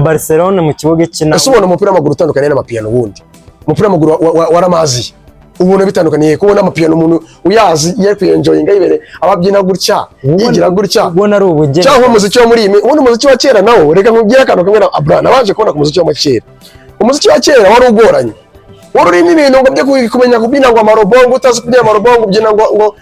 Barcelone mu kibuga ikina. Ese ubona umupira w'amaguru utandukaniye n'amapiyano? Ubundi umupira w'amaguru waramaziye, ubona bitandukaniye kubona amapiyano umuntu uyazi ye kuyenjoyinga yibere ababyina gutya, yigira gutya? Ubona ari ubugeni. Cyangwa umuziki wo muri iyi ubundi umuziki wa kera nawo, reka nkubwire akantu kamwe na Abra nabanje kubona ku muziki wa kera. Umuziki wa kera wari ugoranye, wari urimo ibintu ngo byo kumenya kubyina ngo amarobo, ngo utazi kubyina amarobo, ngo ubyina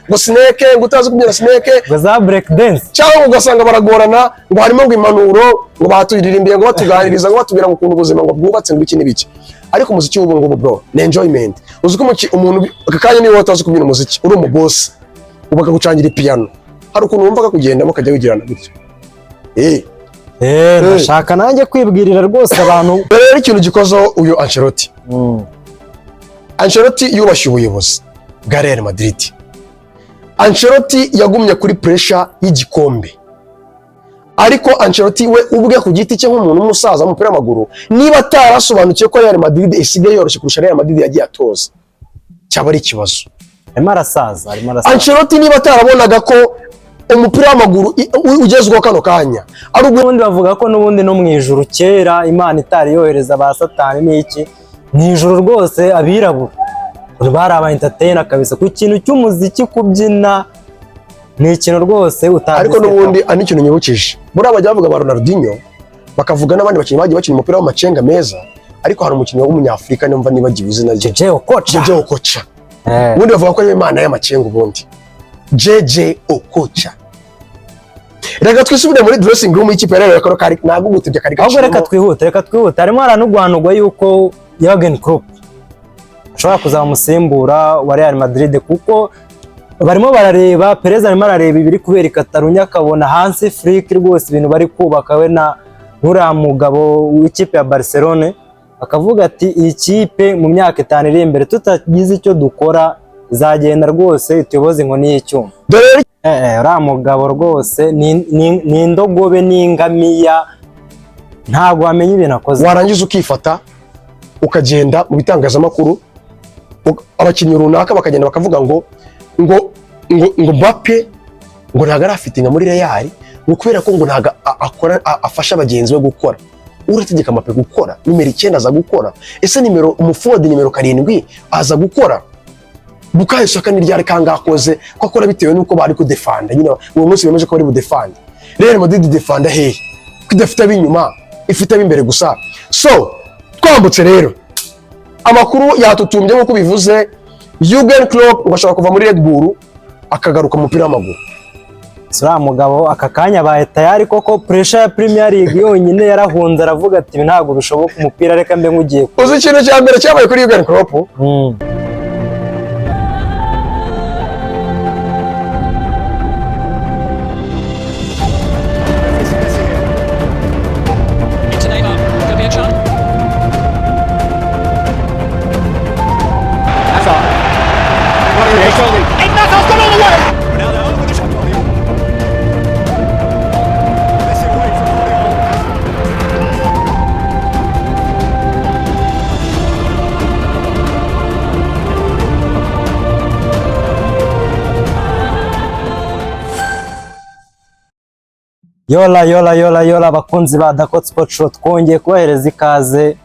ngo snake, ngo utazi kubyina snake, ngo za break dance. Cyangwa ugasanga baragorana, ngo harimo ngo impanuro, ngo baturirimbiye, ngo batuganiriza, ngo batubwira ngo ukuntu ubuzima ngo bwubatse, ngo iki n'ibiki. Ariko umuziki w'ubu ngubu, bro, ni enjoyment. Uzi ko umuntu aka kanya niba utazi kubyina umuziki, uri umubosi, ubu bakagucangira ipiyano, hari ukuntu wumva kakugendamo, ukajya wigirana gutya. Ndashaka nanjye kwibwirira rwose abantu. Rero ikintu gikozeho uyu Ancelotti, Ancelotti yubashye ubuyobozi bwa Real Madrid. Ancelotti yagumye kuri pressure y'igikombe, ariko Ancelotti we ubwe ku giti cye nk'umuntu w'umusaza w'umupira w'amaguru, niba atarasobanukiwe ko Real Madrid isigaye yoroshye kurusha Real Madrid yagiye atoza, cyaba ari ikibazo. Arimo arasaza, arimo arasaza. Ancelotti niba atarabonaga ko umupira w'amaguru ugezweho kano kanya ari ubwo Ubundi bavuga ko n'ubundi no mu ijuru kera Imana itari yohereza ba Satani n'iki, mu ijuru rwose abirabura bari aba entertainer kabisa ku kintu cy'umuziki. Kubyina ni ikintu rwose utazi. Ariko n'ubundi ari n'ikintu nyibukije, buriya bajya bavuga ba Ronaldinho, bakavuga n'abandi bakinnyi bagiye bakina umupira w'amacenga meza, ariko hari umukinnyi w'umunyafurika numva nibagiwe izina rye. Jeje Okocha. Jeje Okocha. Ubundi bavuga ko ariwe mana y'amacenga ubundi, Jeje Okocha. Reka twisubire muri dressing room y'ikipe ya Real. Kari ntabwo gutebya kari Ahubwo reka gaciyemo. twihute, reka twihute. Harimo haranugwanugwa yuko Jurgen Klopp ashobora kuzaba umusimbura wa Real Madrid, kuko barimo barareba, Perez arimo arareba ibiri kubera i Catalunya, akabona Hansi Flick rwose ibintu bari kubaka we na nuriya mugabo w'ikipe ya Barcelone, akavuga ati iyi kipe mu myaka 5 iri imbere tutagize icyo dukora izagenda rwose ituyoboze inkoni y'icyuma. Dore rero Uriya mugabo rwose ni indogobe n'ingamiya, ntabwo wamenya ibintu akoze. Warangiza ukifata ukagenda mu bitangazamakuru, abakinnyi runaka bakagenda bakavuga ngo Mbappe ngo ntabwo arafitinga muri Real, ngo kubera ko ngo ntabwo akora, afasha bagenzi be gukora. Urategeka Mbappe gukora? Nimero 9 aza gukora? Ese nimero umuforward nimero 7 aza gukora? Bukayo Saka ni ryari kangakoze ko akora bitewe n'uko bari kudefanda nyine uwo munsi bemeje ko bari budefanda? Real Madrid defanda hehe ko idafite ab'inyuma, ifite ab'imbere gusa? So twambutse rero, amakuru yatutumbye nk'uko bivuze, Jurgen Klopp ngo ashobora kuva muri Red Bull akagaruka mu mupira w'amaguru. Uriya mugabo aka kanya abaye tayari koko. Pressure ya Premier League yonyine yarahunze, aravuga ati ibi ntabwo bishoboka, umupira reka mbe nk'ugiye. Uzi ikintu cya mbere cyabaye kuri Jurgen Klopp? Into Neymar. Gonna be a chance. Hazard. And Hazard's gone all the way. Ronaldo with the shot. Messi away from Guardiola. Yola yola yola yola, abakunzi ba Dakota Sport Show, twongeye kubahereza ikaze.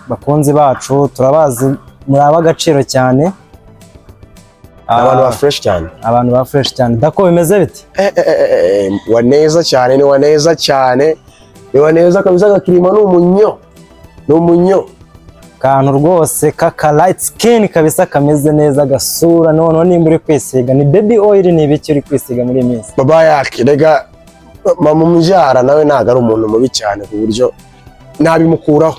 Bakunzi bacu, turabazi muri ab'agaciro cyane. Abantu ba fresh cyane. Abantu ba fresh cyane. Dako, bimeze bite? Wa neza cyane, ni wa neza cyane, ni wa neza kabisa. Agakirima ni umunyo, ni umunyo. Kantu rwose kaka light skin kabisa, kameze neza gasura. Noneho nimba uri kwisiga ni baby oil, ni ibiki uri kwisiga muri iyi minsi? Baba yake rega, mama umubyara nawe ntabwo ari umuntu mubi cyane ku buryo nabimukuraho.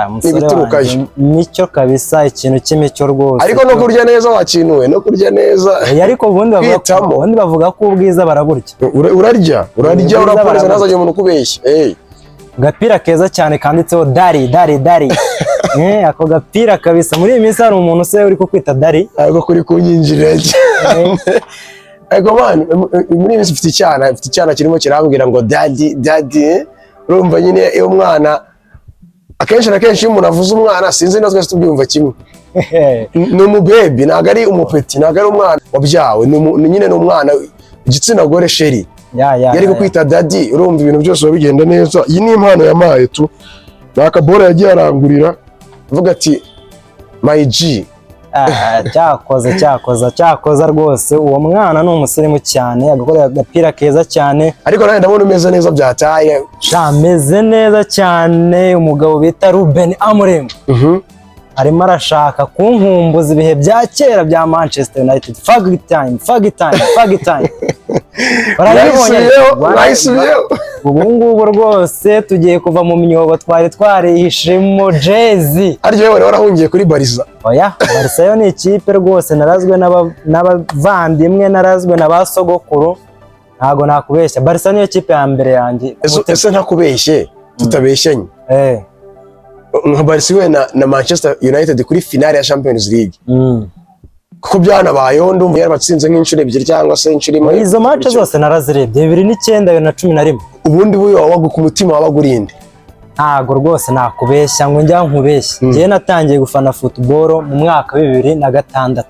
Umusore N'ibiturukayo. wanjye, nicyo kabisa, ikintu cy'imico rwose. Ariko no kurya neza wakinuwe, no kurya neza. Ariko ubundi bavuga Kwitamo. ubundi bavuga ko ubwiza baraburya. Urarya, urarya. Ubwiza Uraporeza, baraburya. ntazajya umuntu ukubeshya. Agapira keza cyane kanditseho daddy, daddy, daddy. Ako gapira kabisa, muri iyi minsi hari umuntu se uri kukwita daddy? Ariko kuri kunyinjirira cyane. Ariko man, muri iyi minsi mfite icyana kirimo kirambwira ngo daddy, daddy. Urumva nyine iyo umwana, akenshi na kenshi iyo umuntu avuze umwana, sinzi na twese tubyumva kimwe, ni umubebi, ntabwo ari umupeti, ntabwo ari umwana wabyawe, ni nyine ni umwana igitsina gore, chéri. Ya. Yari kukwita daddy, urumva ibintu byose biba bigenda neza. Iyi ni impano yampaye tu, ni akabora yagiye arangurira, avuga ati: "My G." Ah, cyakoze cyakoza cyakoza rwose, uwo mwana ni umusirimu cyane, agakorera agapira keza cyane. Ariko nawe ndabona umeze neza byataye. Ameze neza cyane. Umugabo bita Ruben Amorim arimo arashaka kunkumbuza ibihe bya kera bya Manchester United. Fergie time, Fergie time, Fergie time. Barabibonye. Mwayisubiyeho, mwayisubiyeho. Ubu ngubu rwose tugiye kuva mu myobo twari twarihishemo jezi. Aryo wowe wari warahungiye kuri Barça? Oya, Barca yo ni ikipe rwose narazwe n'abavandimwe, narazwe na ba sogokuru. Ntago nakubeshya, Barca niyo kipe ya mbere yanjye ku Ese mutima. Ese ntakubeshye, tutabeshyanye, nka Barca ihuye na Manchester United kuri finale ya Champions League, kuko byanabayeho, ndumva yarabatsinze nk'inshuro ebyiri cyangwa se inshuro imwe. Izo match zose narazirebye, 2009, 2011. Ubundi buyo wabaga ku mutima wabaga urinde? Ntago rwose nakubeshya ngo njya nkubeshye. Njyewe natangiye gufana football mu mwaka wa 2006.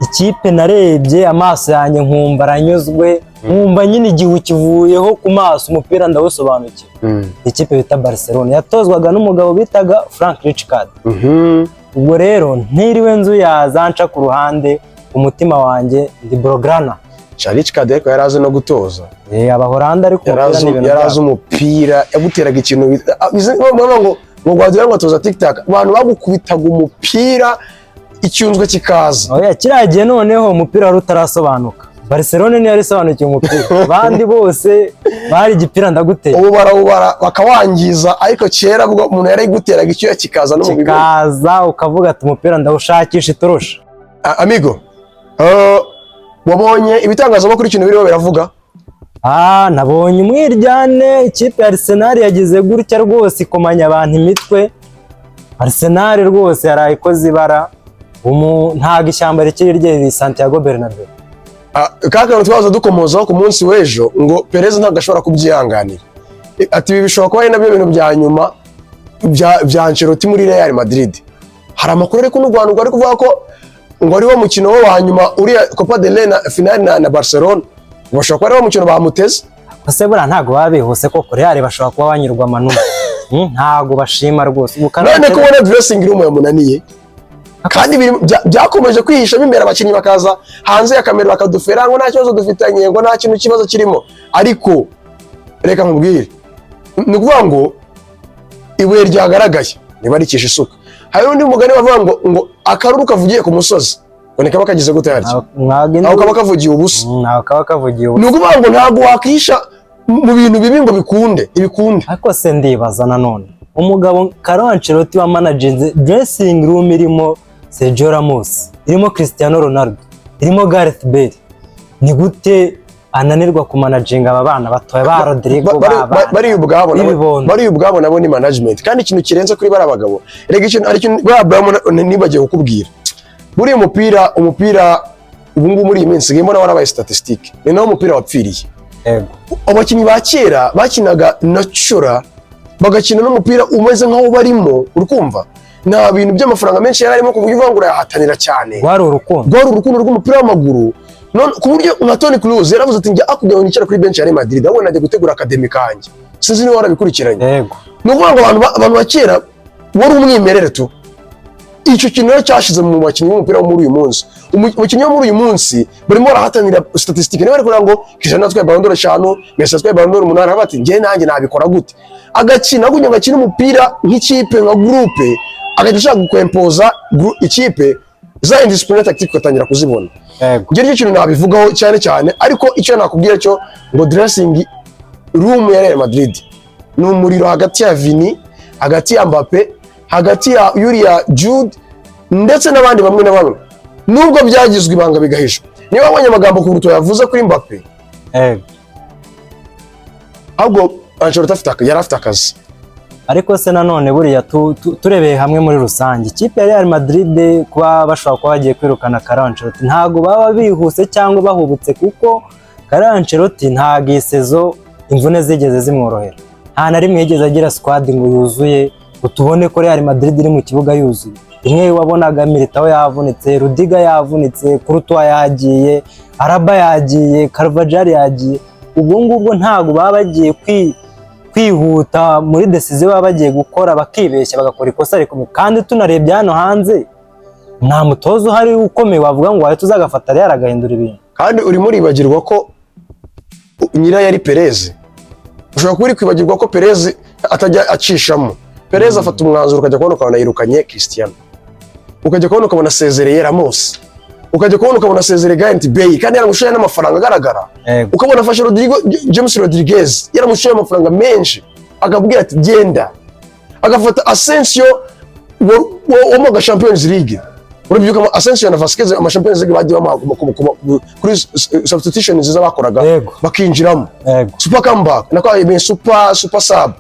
Ikipe narebye amaso yanjye nkumva aranyuzwe, nkumva nyine igihu kivuyeho ku maso, umupira ndawusobanukiwe, ikipe bita Barcelona yatozwaga n'umugabo bitaga Frank Rijkaard. Ubwo rero ntiriwe nzu yaza nca ku ruhande, umutima wanjye ndi Blaugrana. Rijkaard ariko yari azi no gutoza. Eh, Abahoranda ariko Yari umupira azi ni ibintu yari azi byabo. umupira, yaguteraga ikintu ngo Guardiola ngo atoza tic-tac, abantu bagukubitaga umupira icyunzwe kikaza. Oya, kiriya gihe noneho umupira wari utarasobanuka. Barcelona niyo yari isobanukiwe umupira, abandi bose bari igipira ndaguteye. Ubu barawubara bakawangiza, ariko kera bwo umuntu yarayiguteraga icyuya kikaza no mu bibuga. Kikaza ukavuga ati: "Umupira ndawushakisha itorosha." Amigo, wabonye ibitangazamakuru ikintu biriho biravuga? Ah, nabonye umwiryane. Ikipe ya Arsenal yagize gutya rwose ikomanya abantu imitwe. Arsenal rwose yaraye ikoze ibara. Ntago ishyamba rikiri ryeri Santiago Bernabeu. Ah, ka kantu twaza dukomozaho ku munsi w'ejo ngo Perez ntabwo ashobora kubyihanganira. Ati ibi bishobora kuba ari nabyo bintu bya nyuma bya Ancelotti muri Real Madrid. Hari amakuru ariko n'u Rwanda rwari kuvuga ko ngo ari wo mukino we wa nyuma, uriya Copa del Rey na finale na Barcelona, ngo bashobora kuba ari wo mukino bamuteze. Ese buriya ntago baba bihuse koko? Real bashobora kuba banyurwa amanuma. Ntago bashima rwose. Ubu None ko ubona dressing room yamunaniye, kandi byakomeje kwihishamo imbere, abakinnyi bakaza hanze ya kamera bakadufera ngo nta kibazo dufitanye, ngo nta kintu kibazo kirimo. Ariko reka nkubwire, ni ukuvuga ngo ibuye ryagaragaye ntibarikisha isuka. Hari undi mugani bavuga ngo akaruru kavugiye ku musozi ngo ntikaba kagize gute harya? Ntabwo Aho kaba kavugiye ubusa. Ntabwo kaba kavugiye ubusa. Ni ukuvuga ngo ntabwo wakisha mu bintu bibi ngo bikunde ibikunde. Ariko se ndibaza nanone, umugabo Carlo Ancelotti wa managinze dressing room irimo Sergio Ramos, irimo Cristiano Ronaldo, irimo Gareth Bale, ni gute ananirwa kumanaginga aba bana batoya ba Rodrigo, ba bana Bari ubwabo nabo b'ibibondo? Bari ubwabo nabo ni management, kandi ikintu kirenze kuri bariya bagabo, rega ikintu ari ikintu buriya Abraham nibagiwe kukubwira, buriya umupira ubu ngubu muri iyi minsi ngiye mbona warabaye statistique, ni nawo umupira wapfiriye. Abakinnyi ba kera bakinaga natural, bagakina n'umupira umeze nk'aho barimo, uri kumva nta bintu by'amafaranga menshi yari arimo ku buryo uvuga ngo urayahatanira cyane. Rwari urukundo. Rwari urukundo rw'umupira w'amaguru. None ku buryo nka Toni Kroos yaravuze ati: "Njya akubwira ngo nicare kuri bench ya Real Madrid, ahubwo najya gutegura academy kanjye." Sinzi niba warabikurikiranye. Yego. Ni ukuvuga ngo abantu ba kera wari umwimerere tu. Icyo kintu rero cyashize mu bakinnyi b'umupira wo muri uyu munsi. Umukinnyi wo muri uyu munsi barimo barahatanira statistique. Niba bari kuvuga ngo Cristiano atwaye Ballon d'Or eshanu, Messi atwaye Ballon d'Or umunani, aravuga ati: "Njye nanjye nabikora gute?" Agakina kugira ngo akine umupira nk'ikipe, nka groupe, agahita ashaka gukwempoza ikipe, za indiscipline tactique ugatangira kuzibona. Njye nicyo kintu nabivugaho cyane cyane. Ariko icyo nakubwira cyo ngo dressing room ya Real Madrid ni umuriro, hagati ya Vini, hagati ya Mbappe, hagati ya Yuriya Jude ndetse n'abandi bamwe na bamwe, nubwo byagizwe ibanga bigahishwa. Niba wabonye amagambo Courtois yavuze kuri Mbappe, ahubwo Ancelotti yari afite akazi. Ariko se nanone buriya turebeye hamwe muri rusange, ikipe ya Real Madrid kuba bashobora kuba bagiye kwirukana Carlo Ancelotti, ntabwo baba bihuse cyangwa bahubutse, kuko Carlo Ancelotti ntabwo iyi saison imvune zigeze zimworohera. Nta na rimwe yigeze agira squad ngo yuzuye, ngo tubone ko Real Madrid iri mu kibuga yuzuye. Imwe wabonaga Militao yavunitse, Rudiger yavunitse, Courtois yagiye, Alaba yagiye, Carvajal yagiye. Ubwo ngubwo ntabwo baba bagiye kwihuta muri décision baba bagiye gukora, bakibeshya bagakora ikosa rikomeye. Kandi tunarebye hano hanze, nta mutoza uhari ukomeye wavuga ngo wahita uzagafata Real agahindura ibintu. Kandi urimo uribagirwa ko nyirayo ari Perez. Ushobora kuba uri kwibagirwa ko Perez atajya acishamo. Perez afata umwanzuro, ukajya kubona ukabona yirukanye Cristiano, ukajya kubona ukabona asezereye Ramos, ukajya kubona ukabona asezereye Gareth Bale kandi yaramushoye n'amafaranga agaragara, ukabona afashe Rodrigo James Rodriguez, yaramushoye amafaranga menshi, akabwira ati genda, agafata Asensio wamuhaga Champions League. Urabyibuka Asensio na Vasquez, ama Champions League bagiye bamuha kuri substitution nziza bakoraga, bakinjiramo, super comeback nako super sub,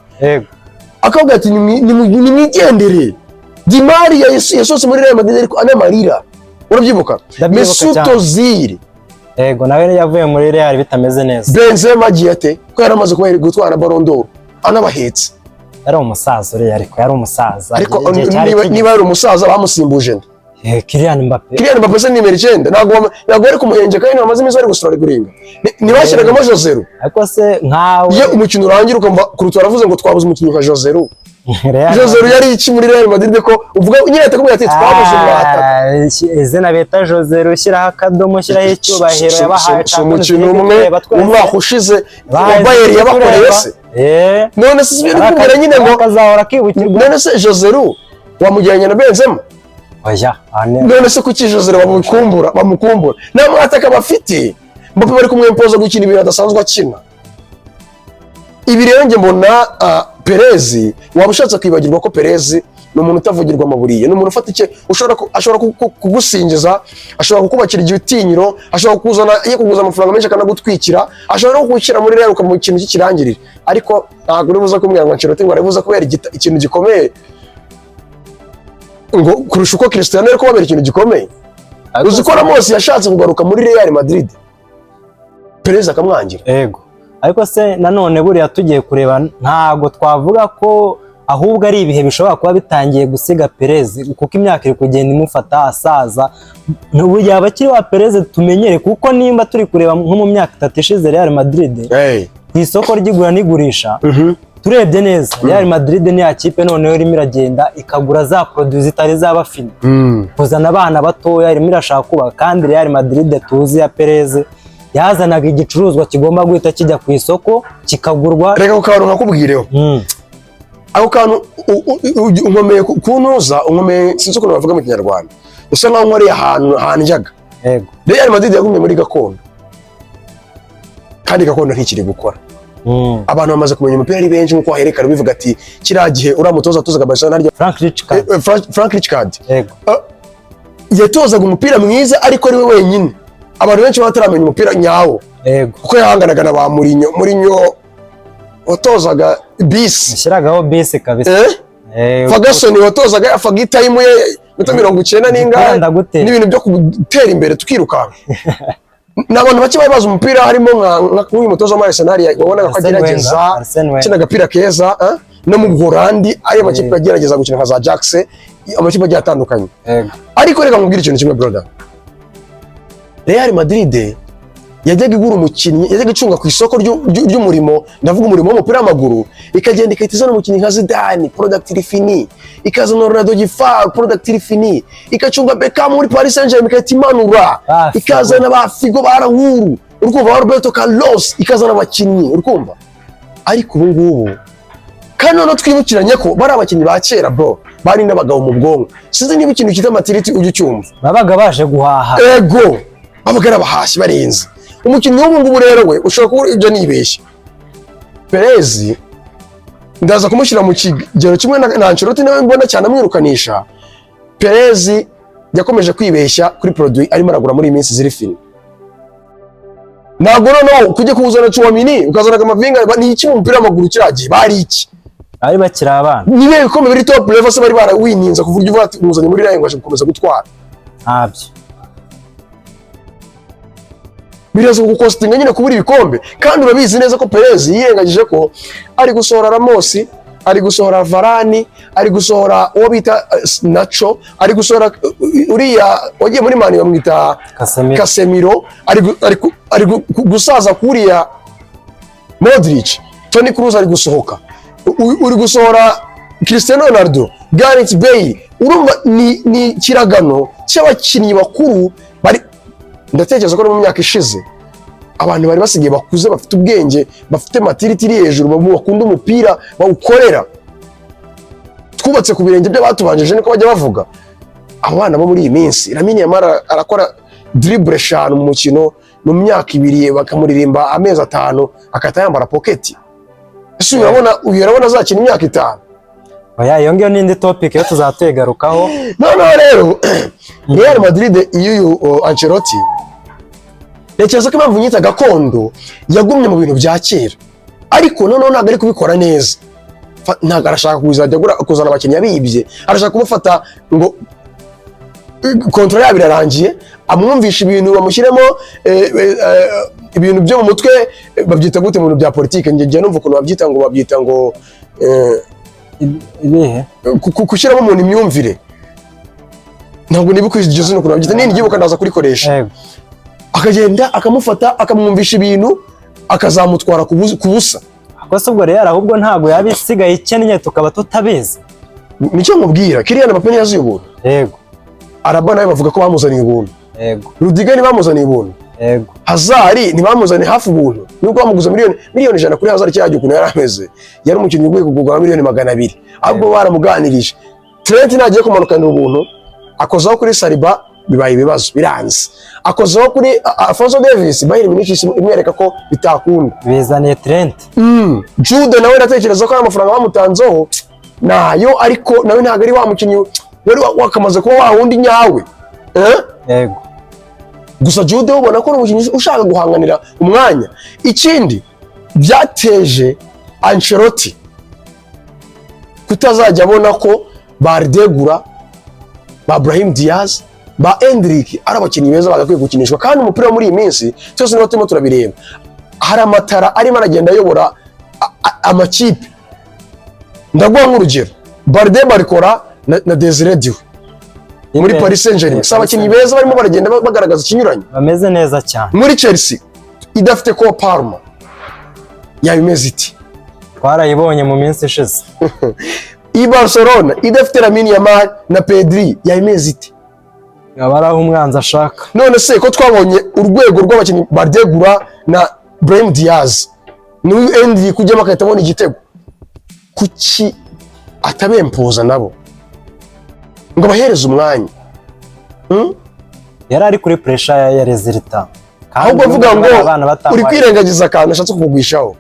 akavuga ati nimwigendere. Di Maria yasohotse muri Real Madrid ariko anamarira, urabyibuka? Ndabyibuka Mesut cyane. Ozil. Yego, nawe yavuye muri Real bitameze neza. Benzema agiye ate ko yari amaze kuba gutwara Ballon d'Or anabahetse? Yari umusaza uriya, ariko yari umusaza. Ariko Igihe cyari niba kigeze. Niba yari umusaza, bamusimbuje nde? Kylian Mbappe. Kylian Mbappe se nimero 9 ntabwo bari kumuhenje kandi bamaze iminsi bari gusura guringa, ntibashyiragamo Joselu? Ariko se nkawe Iyo umukino urangira ukumva Courtois aravuze ngo twabuze umukinnyi nka Joselu. Real Joselu yari iki muri Real Madrid ko uvuga nyine ahita akubwira ati twabuze umwataka? Ah, izina bita Joselu, shyiraho akadomo, shyiraho icyubahiro yabahaye. Si umukino umwe umwaka ushize wa Bayern yabakoreye se? None se sibyo ndikubwira nyine ngo akazahora kibukirwa. None se Joselu wamujyanye na Benzema? Oya. None se kuki Joselu bamukumbura? Nta mwataka bafite. Mbappe bari kumwempoza gukina ibintu adasanzwe akina. Ibi rero njye mbona Perez waba ushatse kwibagirwa ko Perez ni umuntu utavugirwa amaburiye, ni umuntu ufata icye ashobora kugusingiza, ashobora kukubakira igitinyiro, ashobora kukuzana iyo kuguza amafaranga menshi akanagutwikira, ashobora no kugushyira muri Real ukamuha ikintu cy'ikirangirire, ariko ntabwo uri buze kumbwira ngo Ancelotti ngo aribuze kubera ikintu gikomeye ngo kurusha uko Cristiano ari kubabera ikintu gikomeye. Uzi ko Ramos yashatse kugaruka muri Real Madrid, Perez akamwangira? Ego, ariko se nanone buriya tugiye kureba, ntago twavuga ko ahubwo ari ibihe bishobora kuba bitangiye gusiga Perez, kuko imyaka iri kugenda imufata asaza? Ubu yaba akiri wa Perez tumenyere? Kuko nimba turi kureba nko mu myaka 3 ishize, Real Madrid ku isoko ry'igura n'igurisha, turebye neza, Real Madrid ni ya kipe noneho irimo iragenda ikagura za produits zitari zaba fini, kuzana abana batoya, irimo irashaka kubaka. Kandi Real Madrid tuzi ya Perez yazanaga igicuruzwa kigomba guhita kijya ku isoko kikagurwa. Reka ako kantu nkakubwireho. Ako kantu unkomeye kuntuza, unkomeye, sinzi ukuntu bavuga mu Kinyarwanda, usa nkaho nkoreye ahantu handyaga. Real Madrid yagumye muri gakondo kandi gakondo ntikiri gukora. Abantu bamaze kumenya umupira ari benshi, nk'uko waherekana bivuga ati kiriya gihe uriya mutoza watozaga Barcelona harya? Frank Rijkaard. Frank Rijkaard. Yatozaga umupira mwiza ariko ari we wenyine, abantu benshi baba bataramenya umupira nyawo, kuko yahanganaga na ba Mourinho. Mourinho watozaga bisi. Yashyiragaho bisi kabisa. Ferguson watozaga ya Fergie time ye, minota 90 n'ingahe Ndagutera. n'ibintu byo gutera imbere tukirukanka. Ni abantu bake bari bazi umupira, harimo nka nk'uyu mutoza wa Arsenal wabonaga ko Arsene agerageza Wenger, Arsene Wenger. akina agapira keza, eh? No mu Buholandi ayo makipe agerageza gukina nka za Ajax, amakipe agiye atandukanye. Ariko reka nkubwire ikintu kimwe, brother. Real Madrid yajyaga igura umukinnyi, yajyaga icunga ku isoko ry'umurimo, ndavuga umurimo w'umupira w'amaguru, ikagenda igahita izana umukinnyi nka Zidane, product iri fini, ikazana Ronaldo Gifar, product iri fini, ikacunga Beckham muri Paris Saint-Germain, igahita imanura, Ba Figo. ikazana ba Figo, ba Raul, uri kumva, ba Roberto Carlos, ikazana abakinnyi, uri kumva? Ariko ubu ngubu kandi noneho twibukiranye ko bari abakinnyi ba kera, bro, bari n'abagabo mu bwonko. Sinzi niba ikintu cyitwa maturity ujya ucyumva. Babaga baje guhaha. Ego, babaga ari abahashyi barenze. Umukinnyi w'ubu ngubu rero we ushobora kuba ibyo nibeshye. Perez ndaza kumushyira mu kigero kimwe na Ancelotti, nawe mbona cyane amwirukanisha. Perez yakomeje kwibeshya kuri produit arimo aragura muri iyi minsi ziri fini. Ntabwo noneho kujya kuwuzana Tchouameni, ukazana Camavinga, ni iki mu mupira w'amaguru? Kiriya gihe bari iki? Bari bakiri abana. Nibihe bikombe biri top level se bari barawininza ku buryo uvuga ati umuzanye muri Real ngo aje gukomeza gutwara? Ntabyo. Biraza kugukostinga nyine kubura ibikombe. Kandi urabizi neza ko Perez yirengagije ko ari gusohora Ramos, ari gusohora Varane, Ari gusohora uwo bita Nacho, ari gusohora uriya wagiye muri Man U bamwita Casemiro. Casemiro, ari gusaza kuriya Modric, Toni Kroos ari gusohoka, uri gusohora Cristiano Ronaldo, Gareth Bale. Urumva ni ikiragano cy'abakinnyi bakuru bari, ndatekereza ko no mu myaka ishize abantu bari basigaye bakuze, bafite ubwenge, bafite maturity iri hejuru, bakunda umupira, bawukorera. Twubatse ku birenge by'abatubanjije, niko bajya bavuga. Abo bana bo muri iyi minsi, Lamine Yamal arakora dribble eshanu mu mukino mu myaka 2, bakamuririmba amezi 5 akahita yambara poketi. Ese uyu urabona azakina imyaka 5? Oya, iyo ngiyo ni indi topic yo tuzatuyigarukaho. Noneho rero Real Madrid y'uyu Ancelotti, ntekereza ko impamvu nyita gakondo, yagumye mu bintu bya kera, ariko noneho ntabwo ari kubikora neza. Ntabwo arashaka kuzajya kuzana abakinnyi abibye, arashaka kumufata ngo contrat yabo irarangiye, amwumvisha ibintu, bamushyiremo ibintu byo mu mutwe. Babyita gute mu bintu bya politike? Njye numva ukuntu babyita ngo Ibihe? Gushyiramo umuntu imyumvire. Ntabwo nibuka iryo zina ukuntu babyita, nindyibuka ndaza kurikoresha. Akagenda akamufata, akamwumvisha ibintu, akazamutwara ku busa. Ko se ubwo Real ahubwo ntabwo yaba isigaye ikennye tukaba tutabizi? Nicyo nkubwira, Kylian Mbappe ntiyazuye ubuntu. Alaba nawe bavuga ko bamuzaniye ubuntu. Rudiger ntibamuzaniye ubuntu. Hazard ntibamuzaniye hafi ubuntu, nubwo bamuguze miliyoni 100 kuri Hazard. Cyagiye ukuntu yari ameze, yari umukinnyi ugiye kugurwa miliyoni 200, ahubwo baramuganirije. Trent ntagiye kumanukanira ubuntu, akozaho kuri Saliba, bibaye ibibazo, biranze. Akozaho kuri Alphonso Davies, Bayern Munich imwereka ko bitakunda. Bizaniye Trent. Jude nawe ndatekereza ko ari amafaranga bamutanzeho nayo, ariko nawe ntabwo ari wa mukinnyi wari wakamaze kuba wa wundi nyawe, eh? Yego. Gusa Jude ubona ko ari umukinnyi ushaka guhanganira umwanya. Ikindi byateje Ancelotti kutazajya abona ko ba Arda Güler, ba Brahim Diaz, ba Endrick ari abakinnyi beza bagakwiye gukinishwa. Kandi umupira wo muri iyi minsi cyose niba turimo turabireba, hari amatara arimo aragenda ayobora amakipe. Ndaguha nk'urugero Bradley Barcola na Desire Doué muri Paris Saint-Germain, si abakinnyi beza barimo baragenda bagaragaza ikinyuranyo? Bameze neza cyane. Muri Chelsea idafite Cole Palmer yaba imeze iti? Twarayibonye mu minsi ishize. I Barcelona idafite Lamine Yamal na Pedri yaba imeze iti? Aba ari aho umwanzi ashaka. None se ko twabonye urwego rw'abakinnyi Arda Güler na Brahim Diaz, n'uyu Endrick ujyamo agahita abona igitego, kuki atabempoza nabo ngo abahereze umwanya? Hmm? Yari ari kuri pressure ya résultat. Ahubwo avuga ngo abana uri batambaye kwirengagiza akantu ashatse kukugwishaho.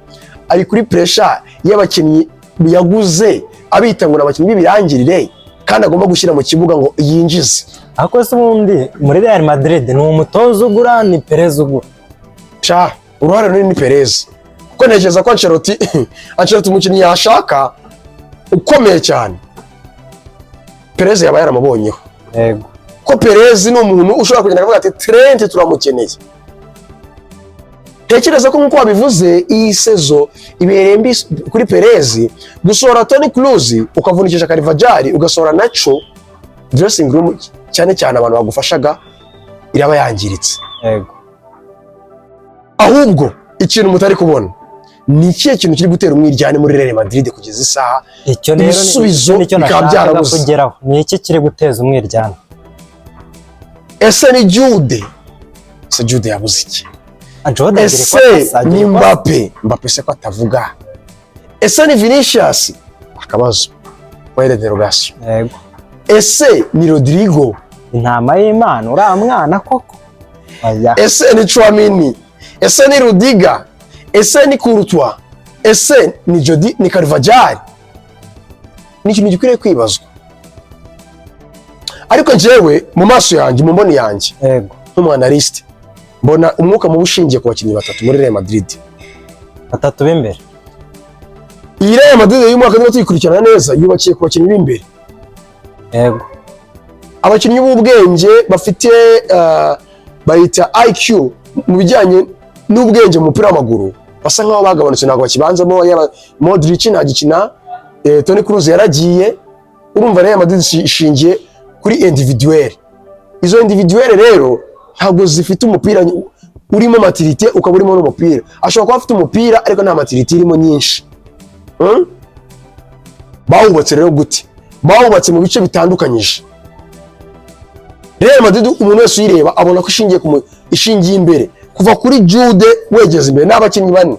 Ari kuri pressure y'abakinnyi yaguze, abita ngo ni abakinnyi b'ibirangirire kandi agomba gushyira mu kibuga ngo yinjize. Ariko se ubundi muri Real Madrid ni umutoza ugura, ni Perez ugura? Sha, uruhare runini ni Perez, kuko ntekereza ko Ancelotti umukinnyi yashaka ukomeye cyane Perez yaba yaramubonyeho. Ko Perez ni umuntu ushobora kugenda akavuga ati: "Trent turamukeneye." Tekereza ko nk'uko wabivuze, iyi saison ibereye mbi kuri Perez. Gusohora Toni Kroos, ukavunikisha Carvajal, ugasohora Nacho, dressing room cyane cyane abantu bagufashaga iraba yangiritse. Ahubwo ikintu mutari kubona ni ikihe kintu kiri gutera umwiryane muri Real Madrid kugeza isaha? Icyo rero Ibisubizo nicyo bikaba nashakaga byarabuze. kugeraho. Ni iki kiri guteza umwiryane? Ese ni Jude? Ese Jude yabuze iki? Jordan agira Ese ikosa, ni agira ikosa. Mbappe? Mbappe se ko atavuga? Ese ni Vinicius? Akabazo point d'interrogation. Ese ni Rodrigo? Intama y'Imana, uriya mwana koko, oya. Ese ni Tchouameni? Ese ni Rudiger? Ese ni Courtois? Ese ni Jodi, ni Carvajal? Ni ikintu gikwiriye kwibazwa, ariko njyewe mu maso yanjye, mu mboni yanjye, nk'umu analyste, mbona umwuka mubi ushingiye ku bakinnyi batatu muri Real Madrid. Batatu b'imbere. Iyi Real Madrid y'uyu mwaka, niba tuyikurikirana neza, yubakiye ku bakinnyi b'imbere. Abakinnyi b'ubwenge bafite bayita IQ mu bijyanye n'ubwenge mu mupira w'amaguru basa nkaho bagabanutse, ntabwo bakibanzamo. Yaba Modric ntagikina, Toni Kroos yaragiye. Urumva, Real Madrid ishingiye kuri individuel. Izo individuel rero ntabwo zifite umupira urimo maturité, ukaba urimo n'umupira. Ashobora kuba afite umupira ariko nta maturité irimo nyinshi. Bawubatse rero gute? Bawubatse mu bice bitandukanyije. Real Madrid, umuntu wese uyireba abona ko ishingiye ku ishingiye imbere, kuva kuri Jude wegeza imbere, n'abakinnyi bane.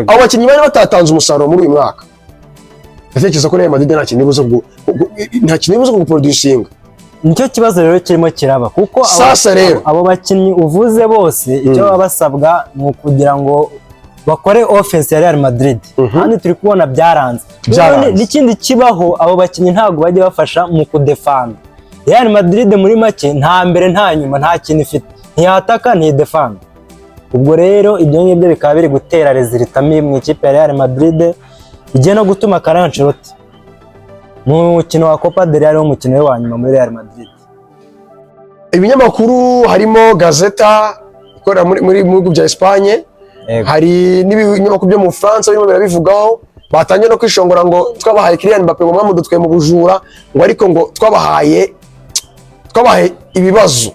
Abo bakinnyi bane batatanze umusaruro muri uyu mwaka, ndatekereza ko Real Madrid nta kintu ibuza guproducinga. Nicyo kibazo rero kirimo kiraba, kuko Sasa rero. abo bakinnyi uvuze bose, icyo baba basabwa ni ukugira ngo bakore offense ya Real Madrid, kandi turi kubona byaranze. Byaranze. None n'ikindi kibaho, abo bakinnyi ntabwo bajya bafasha mu kudefanda. Real Madrid muri make nta mbere, nta nyuma, nta kintu ifite, ntiyataka, ntidefanda. Ubwo rero ibyo ngibyo bikaba biri gutera résultat mbi mu ikipe ya Real Madrid, bigiye no gutuma Carlo Ancelotti mu mukino wa Copa del Rey, umukino we wa nyuma muri Real Madrid. Ibinyamakuru harimo Gazeta ikorera muri mu bihugu bya Espagne, hari n'ibinyamakuru byo mu Bufaransa birimo birabivugaho. Batangiye no kwishongora ngo twabahaye Kylian Mbappe, ngo mwamudutwaye mu bujura, ngo ariko ngo twabahaye ibibazo.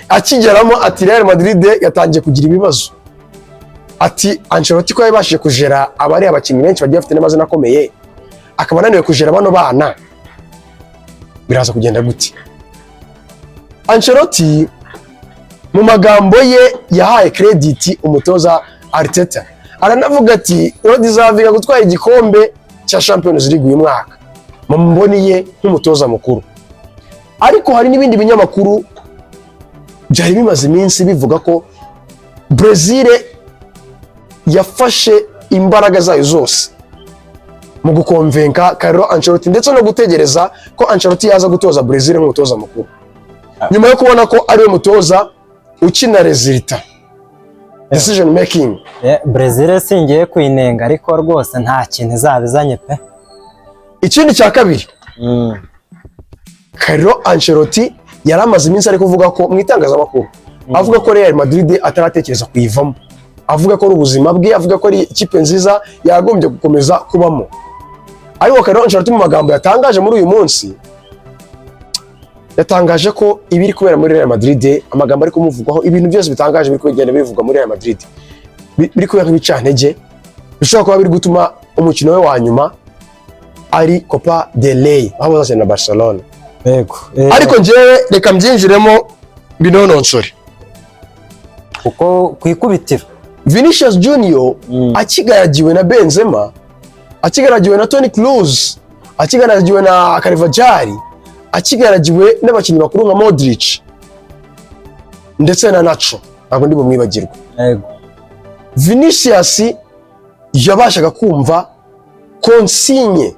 Akigeramo ati Real Madrid yatangiye kugira ibibazo, ati Ancelotti ko yabashije kujera abari abakinnyi benshi bagiye bafite n'amazina akomeye, akaba ananiwe kujera bano bana, biraza kugenda gute? Ancelotti mu magambo ye yahaye credit umutoza Arteta, aranavuga ati uradeservinga gutwara igikombe cya Champions League uyu mwaka, mu mboni ye nk'umutoza mukuru. Ariko hari n'ibindi binyamakuru byari bimaze iminsi bivuga ko Brazil yafashe imbaraga zayo zose mu gukonvenka Carlo Ancelotti, ndetse no gutegereza ko Ancelotti yaza gutoza Brazil nk'umutoza mukuru, nyuma yo kubona ko ariwe mutoza ukina résultat, decision making. Brazil singiye kuyinenga, ariko rwose nta kintu izaba izanye pe. Ikindi cya kabiri, Carlo Ancelotti yari amaze iminsi ari kuvuga ko mu itangazamakuru, avuga ko Real Madrid ataratekereza kuyivamo, avuga ko ari ubuzima bwe, avuga ko ari ikipe nziza yagombye gukomeza kubamo. Ariko Carlo Ancelotti mu magambo yatangaje muri uyu munsi, yatangaje ko ibiri kubera muri Real Madrid, amagambo ari kumuvugwaho, ibintu byose bitangaje biri kugenda bivugwa muri Real Madrid, biri kubera nk'ibicantege, bishobora kuba biri gutuma umukino we wa nyuma ari Copa del Rey, aho bazakina na Barcelona. Ariko njyewe reka mbyinjiremo binononsore. Kuko ku ikubitiro Vinicius Junior akigaragiwe na Benzema, akigaragiwe na Toni Kroos, akigaragiwe na Carvajal, akigaragiwe n'abakinnyi bakuru nka Modric ndetse na Nacho, ntabwo ndi bumwibagirwe. Vinicius yabashaga kumva consigne.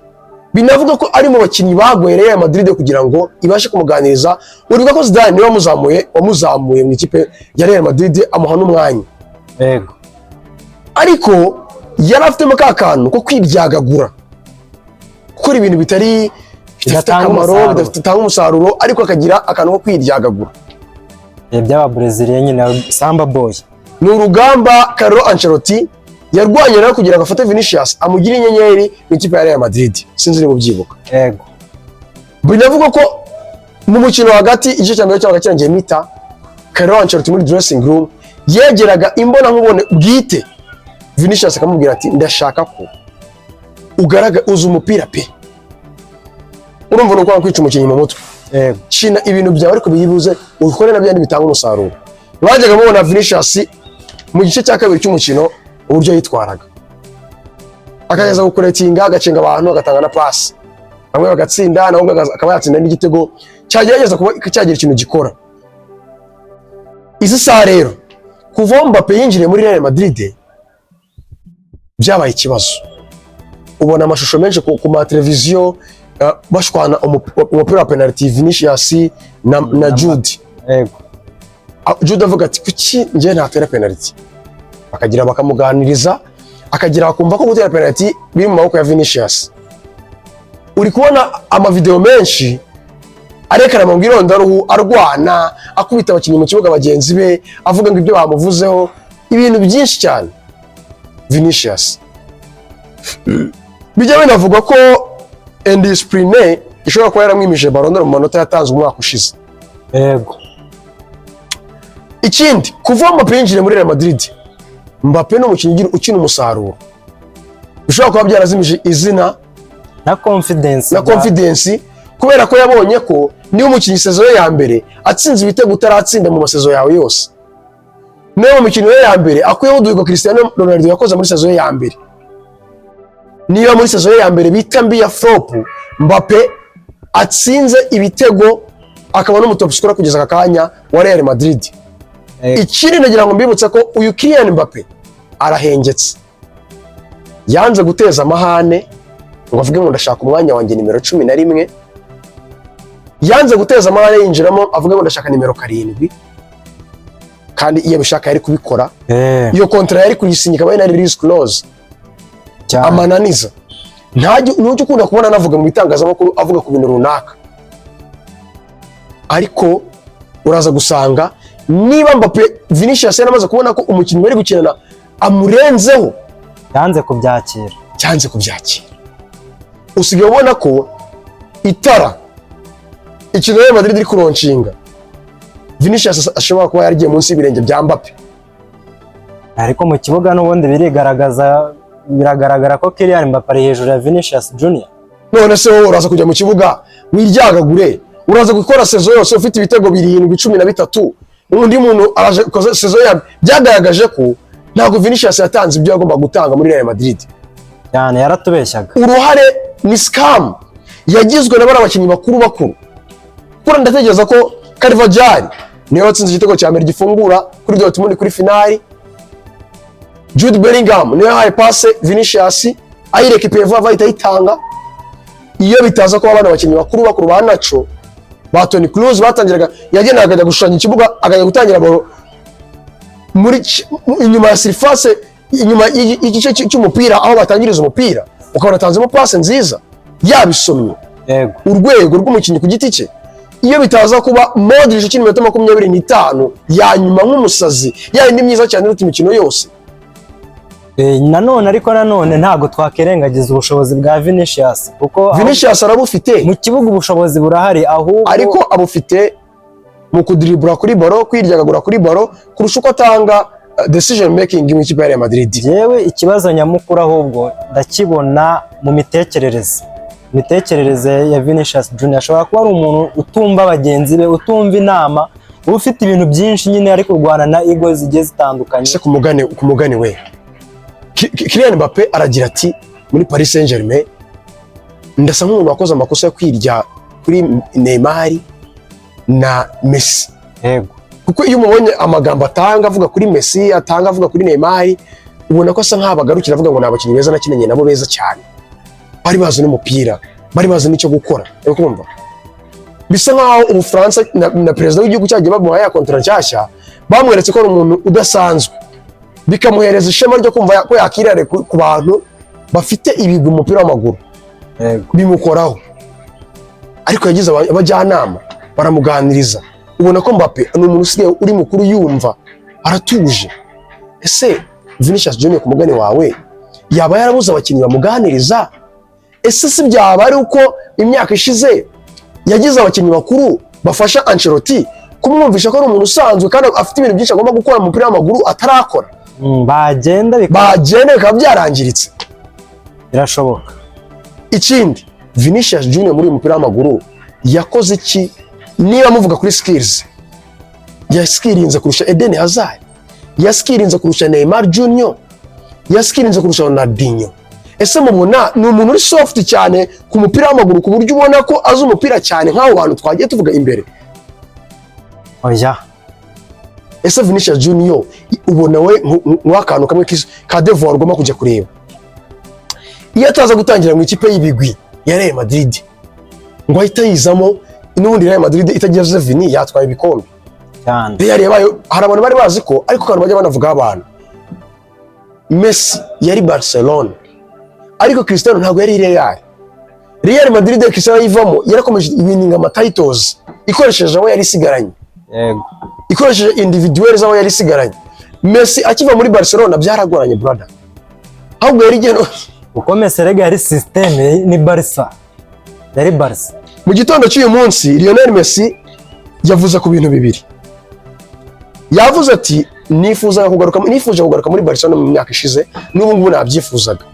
Binavuga ko ari mu bakinnyi bagoye Real Madrid kugira ngo ibashe kumuganiriza. Uribuka ko Zidane niwe wamuzamuye mu ikipe ya Real Madrid, amuha n'umwanya. Ariko yari afitemo ka kantu ko kwiryagagura, gukora ibintu bitari bidafite Bidatanga akamaro, umusaruro. bidatanga umusaruro, ariko akagira akantu ko kwiryagagura. By'Ababreziliya nyine, Samba boy. Ni urugamba Carlo Ancelotti yarwanye nawe kugira ngo afate Vinicius amugire inyenyeri mu ikipe ya Real Madrid. Sinzi niba ubyibuka. Yego. Binavugwa ko mu mukino hagati, igice cya mbere cyabaga kirangiye mita, Carlo Ancelotti muri dressing room yegeraga imbonankubone bwite Vinicius, akamubwira ati ndashaka ko ugaragaza uzi umupira pe. Urumva, ni ukwanga kwica umukinnyi mu mutwe. Kina ibintu byawe, ariko biyibuze ukore na byandi bitanga umusaruro. Bajyaga mubona Vinicius mu gice cya kabiri cy'umukino uburyo yitwaraga, akageza gukuretinga, agacenga abantu, agatanga na pasi, bamwe bagatsinda, nawe ubwe akaba yatsinda n'igitego cyagerageza kuba cyagira ikintu gikora. Izi saha rero, kuva aho Mbappe yinjiriye muri Real Madrid, byabaye ikibazo. Ubona amashusho menshi ku ma televiziyo bashwana umupira wa penalty, Vinicius na Jude. Jude avuga ati kuki njye ntatera penalty? Bakagira bakamuganiriza, akagira bakumva ko gutera penalty biri mu maboko ya Vinicius. Uri kubona amavideo menshi arekana mu irondaruhu, arwana, akubita abakinnyi mu kibuga bagenzi be, avuga ngo ibyo bamuvuzeho, ibintu byinshi cyane. Vinicius bijya binavugwa ko Indiscipline ishobora kuba yaramwimije Ballon d'Or mu manota yatanzwe umwaka ushize. Ikindi, kuva Mbappe yinjiriye muri Real Madrid, Mbappe ni umukinnyi ukina umusaruro, bishobora kuba byarazimije izina na confidence na confidence, kubera ko yabonye ko niba umukinnyi saison ye ya mbere atsinze ibitego utaratsinda mu ma saison yawe yose, niba mu mikino ye ya mbere akuyeho uduhigo Cristiano Ronaldo yakoze muri saison ye ya mbere, niba muri saison ye ya mbere bita mbi ya flop, Mbappe atsinze ibitego akaba n'umu top scorer kugeza aka kanya wa Real Madrid. Ikindi, nagira ngo mbibutse ko uyu Kylian Mbappe arahengetse, yanze guteza amahane ngo avuge ngo ndashaka umwanya wanjye nimero 11, yanze guteza amahane yinjiramo avuge ngo ndashaka nimero 7, kandi iyo abishaka yari kubikora. Iyo contrat yari kuyisinya ikaba ari na release clause. Amananiza ntujya ukunda kubona anavuga mu bitangazamakuru avuga ku bintu runaka, ariko uraza gusanga niba Mbappe, Vinicius yaramaze kubona ko umukinnyi bari gukinana amurenzeho. Yanze kubyakira. Cyanze kubyakira. Usigaye ubona ko itara ikintu Real Madrid iri kulaunchinga, Vinicius ashobora kuba yaragiye munsi y'ibirenge bya Mbappe. Ariko mu kibuga n'ubundi birigaragaza, biragaragara ko Kylian Mbappe ari hejuru ya Vinicius Junior. None se wowe uraza kujya mu kibuga wiryagagure, uraza gukora saison yose ufite ibitego 7, 13, undi muntu araje koze saison ya byagaragaje ko ntabwo Vinicius yatanze ibyo yagomba gutanga muri Real Madrid. Cyane, yaratubeshyaga. Uruhare ni scam yagizwe na bariya bakinnyi bakuru bakuru, kuko ndatekereza ko Carvajal niwe watsinze igitego cya mbere gifungura kuri Dortmund kuri finali, Jude Bellingham niwe yahaye passe Vinicius ayirécupéré vuba vuba ahita ayitanga. Iyo bitaza kuba abana bakinnyi bakuru bakuru ba Nacho, ba Toni Kroos batangiraga, yagendaga akajya gushushanya ikibuga, akajya gutangira ball muri inyuma ya surface, inyuma y'igice cy'umupira aho batangiriza umupira, ukabona atanzemo passe nziza yabisomye. Urwego rw'umukinnyi ku giti cye, iyo bitaza kuba Modric ukina iminota 25 ya nyuma nk'umusazi, yayindi myiza cyane iruta imikino yose. Nanone ariko nanone ntabwo twakirengagiza ubushobozi bwa Vinicius kuko Vinicius arabufite. Mu kibuga ubushobozi burahari, ahubwo Ariko abufite mu kudribura kuri ball, kwiryagagura kuri ball, kurusha uko atanga decision making mu ikipe ya Real Madrid. Yewe, ikibazo nyamukuru ahubwo ndakibona mu mitekerereze ya Vinicius Junior. Ashobora kuba ari umuntu utumva bagenzi be, utumva inama, uba ufite ibintu byinshi nyine, ari kurwana na ego zigiye zitandukanye. Ese ku mugani we Kylian Mbappe aragira ati: "Muri Paris Saint-Germain ndasa nk'umuntu wakoze amakosa yo kwirya kuri Neymar na Messi." Kuko iyo umubonye amagambo atanga avuga kuri Messi, atanga avuga kuri Neymar, ubona ko asa nk'aho abagarukira avuga ngo ni abakinnyi beza nakinanye nabo, beza cyane, bari bazi n'umupira, bari bazi n'icyo gukora. Uri kumva bisa nk'aho Ubufaransa na perezida w'igihugu cyagiye bamuha ya contrat nshyashya, bamweretse ko ari umuntu udasanzwe, bikamuhereza ishema ryo kumva ko yakirare ku bantu bafite ibigwi mu mupira w'amaguru. Bimukoraho, ariko yagize abajyanama baramuganiriza, ubona ko Mbappe ni umuntu usigaye uri mukuru, yumva aratuje. Ese Vinicius Junior, ku mugani wawe, yaba yarabuze abakinnyi bamuganiriza? Ese si byaba ari uko imyaka ishize yagize abakinnyi bakuru bafasha Ancelotti kumwumvisha ko ari umuntu usanzwe kandi afite ibintu byinshi agomba gukora mu mupira w'amaguru atarakora? Bagenda bikaba Bagenda bikaba byarangiritse. Birashoboka. Ikindi, Vinicius Junior muri uyu mupira w'amaguru yakoze iki? Niba muvuga kuri skills, yaskirinze kurusha Eden Hazard, yaskirinze kurusha Neymar Junior, yaskirinze kurusha Ronaldinho? Ese mubona ni umuntu uri soft cyane ku mupira w'amaguru ku buryo ubona ko azi umupira cyane nk'abo bantu twagiye tuvuga imbere? Oya. Ese Vinicius Junior ubona we nk'akantu kamwe ka devoir ugomba kujya kureba, iyo ataza gutangira mu ikipe y'ibigwi ya Real Madrid ngo ahite yizamo, n'ubundi Real Madrid itagize Vini yatwaye ibikombe? Real yabaye, hari abantu bari bazi ko, ariko abantu bajya banavugaho abantu, Messi yari Barcelona ariko Cristiano ntabwo yari Real. Real Madrid Cristiano ayivamo yarakomeje iwininga ama titles ikoresheje abo yari isigaranye, ikoresheje individuel z'abo yari isigaranye. Messi akiva muri Barcelona byaragoranye, brother, ahubwo yari igeno. Kuko Messi erega yari système, ni Barca. Yari Barca. Mu gitondo cy'uyu munsi, Lionel Messi yavuze ku bintu bibiri. Yavuze ati: "Nifuzaga kugaruka, nifuje kugaruka muri Barcelona mu myaka ishize, n'ubu ngubu nabyifuzaga,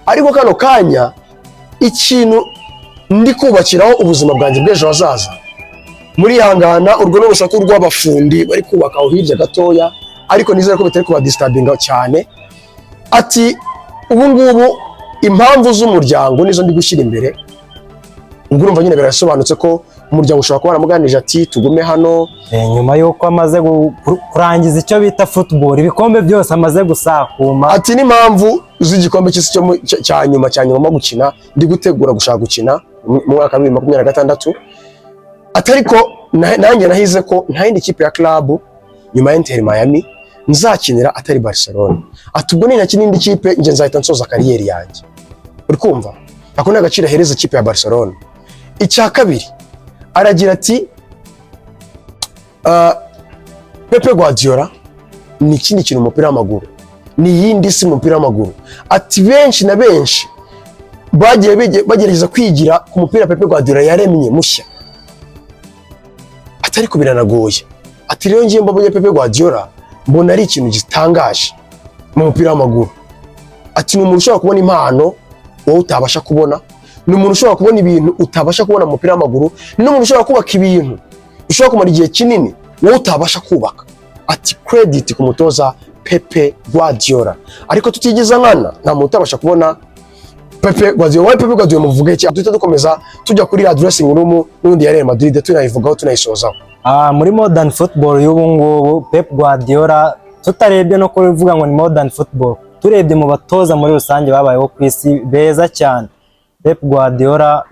ariko kano kanya ikintu ndi kubakiraho ubuzima bwanjye bw'ejo hazaza." Murihangana, urwo ni urusaku rw'abafundi bari kubaka aho hirya gatoya, ariko nizere ko bitari kubadisturbinga cyane. Ati: "Ubu ngubu impamvu z'umuryango nizo ndi gushyira imbere." Ubwo urumva nyine birasobanutse ko umuryango ushobora kuba waramuganirije ati: "Tugume hano." Nyuma y'uko amaze kurangiza icyo bita football, ibikombe byose amaze gusakuma. Ati: "N'impamvu z'igikombe cy'isi cyo cya nyuma mo gukina, ndi gutegura gushaka gukina mu mwaka wa 2026." Ati: "Ariko nanjye nahize ko nta yindi kipe ya club nyuma ya Inter Miami nzakinira atari Barcelona." Ati: "Ubwo ninakina indi kipe, njye nzahita nsoza carrière yanjye." Uri kumva ako ni agaciro ahereza ikipe ya Barcelona. Icya kabiri aragira ati: "Pepe Guardiola ni ikindi kintu mu mupira w'amaguru, ni iyindi si mu mupira w'amaguru." Ati: "Benshi na benshi bagiye bagerageza kwigira ku mupira Pepe Guardiola yaremye mushya." Ati: "Ariko biranagoye." Ati: "Rero ngiye mbonye Pepe Guardiola, mbona ari ikintu gitangaje mu mupira w'amaguru." Ati: "Ni umuntu ushobora kubona impano wowe utabasha kubona, ni umuntu ushobora kubona ibintu utabasha kubona mu mupira w'amaguru, ni n'umuntu ushobora kubaka ibintu bishobora kumara igihe kinini wowe utabasha kubaka." Ati: "Credit ku mutoza Pepe Guardiola." Ariko tutigiza nkana, nta muntu utabasha kubona Pepe Guardiola. Wowe Pepe Guardiola muvuge iki? Duhita dukomeza tujya kuri la dressing room n'ubundi ya Real Madrid, tunayivugaho, tunayisozaho. Muri modern football y'ubu ngubu, Pep Guardiola, tutarebye no kuvuga ngo ni modern football, turebye mu batoza muri rusange babayeho ku isi beza cyane, Pep Guardiola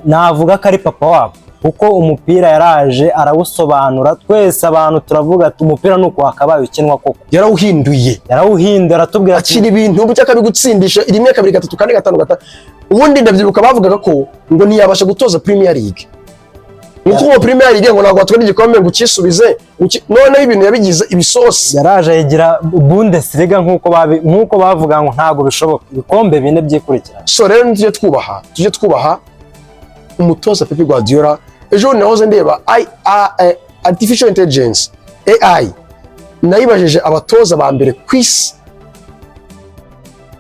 navuga ko ari papa wabo, kuko umupira yaraje arawusobanura. Twese abantu turavuga ati: "Umupira ni uku wakabaye ukinwa koko." Yarawuhinduye. Yarawuhinduye, aratubwira ati Akina ibintu bucya akabigutsindisha rimwe, kabiri, gatatu, kane, gatanu, gatanu. Ubundi ndabyibuka bavugaga ko ngo ntiyabasha gutoza Premier League, nkuko ngo Premier League ngo ntabwo watwara igikombe ngo ukisubize, noneho ibintu yabigize ibisosi. Yaraje yigira Bundesliga nk'uko bavuga ngo ntabwo bishoboka, ibikombe bine byikurikirana. So rero tujye twubaha umutoza Pep Guardiola. Ejo bundi nahoze ndeba I, A, A, artificial intelligence, AI, nayibajije abatoza ba mbere ku isi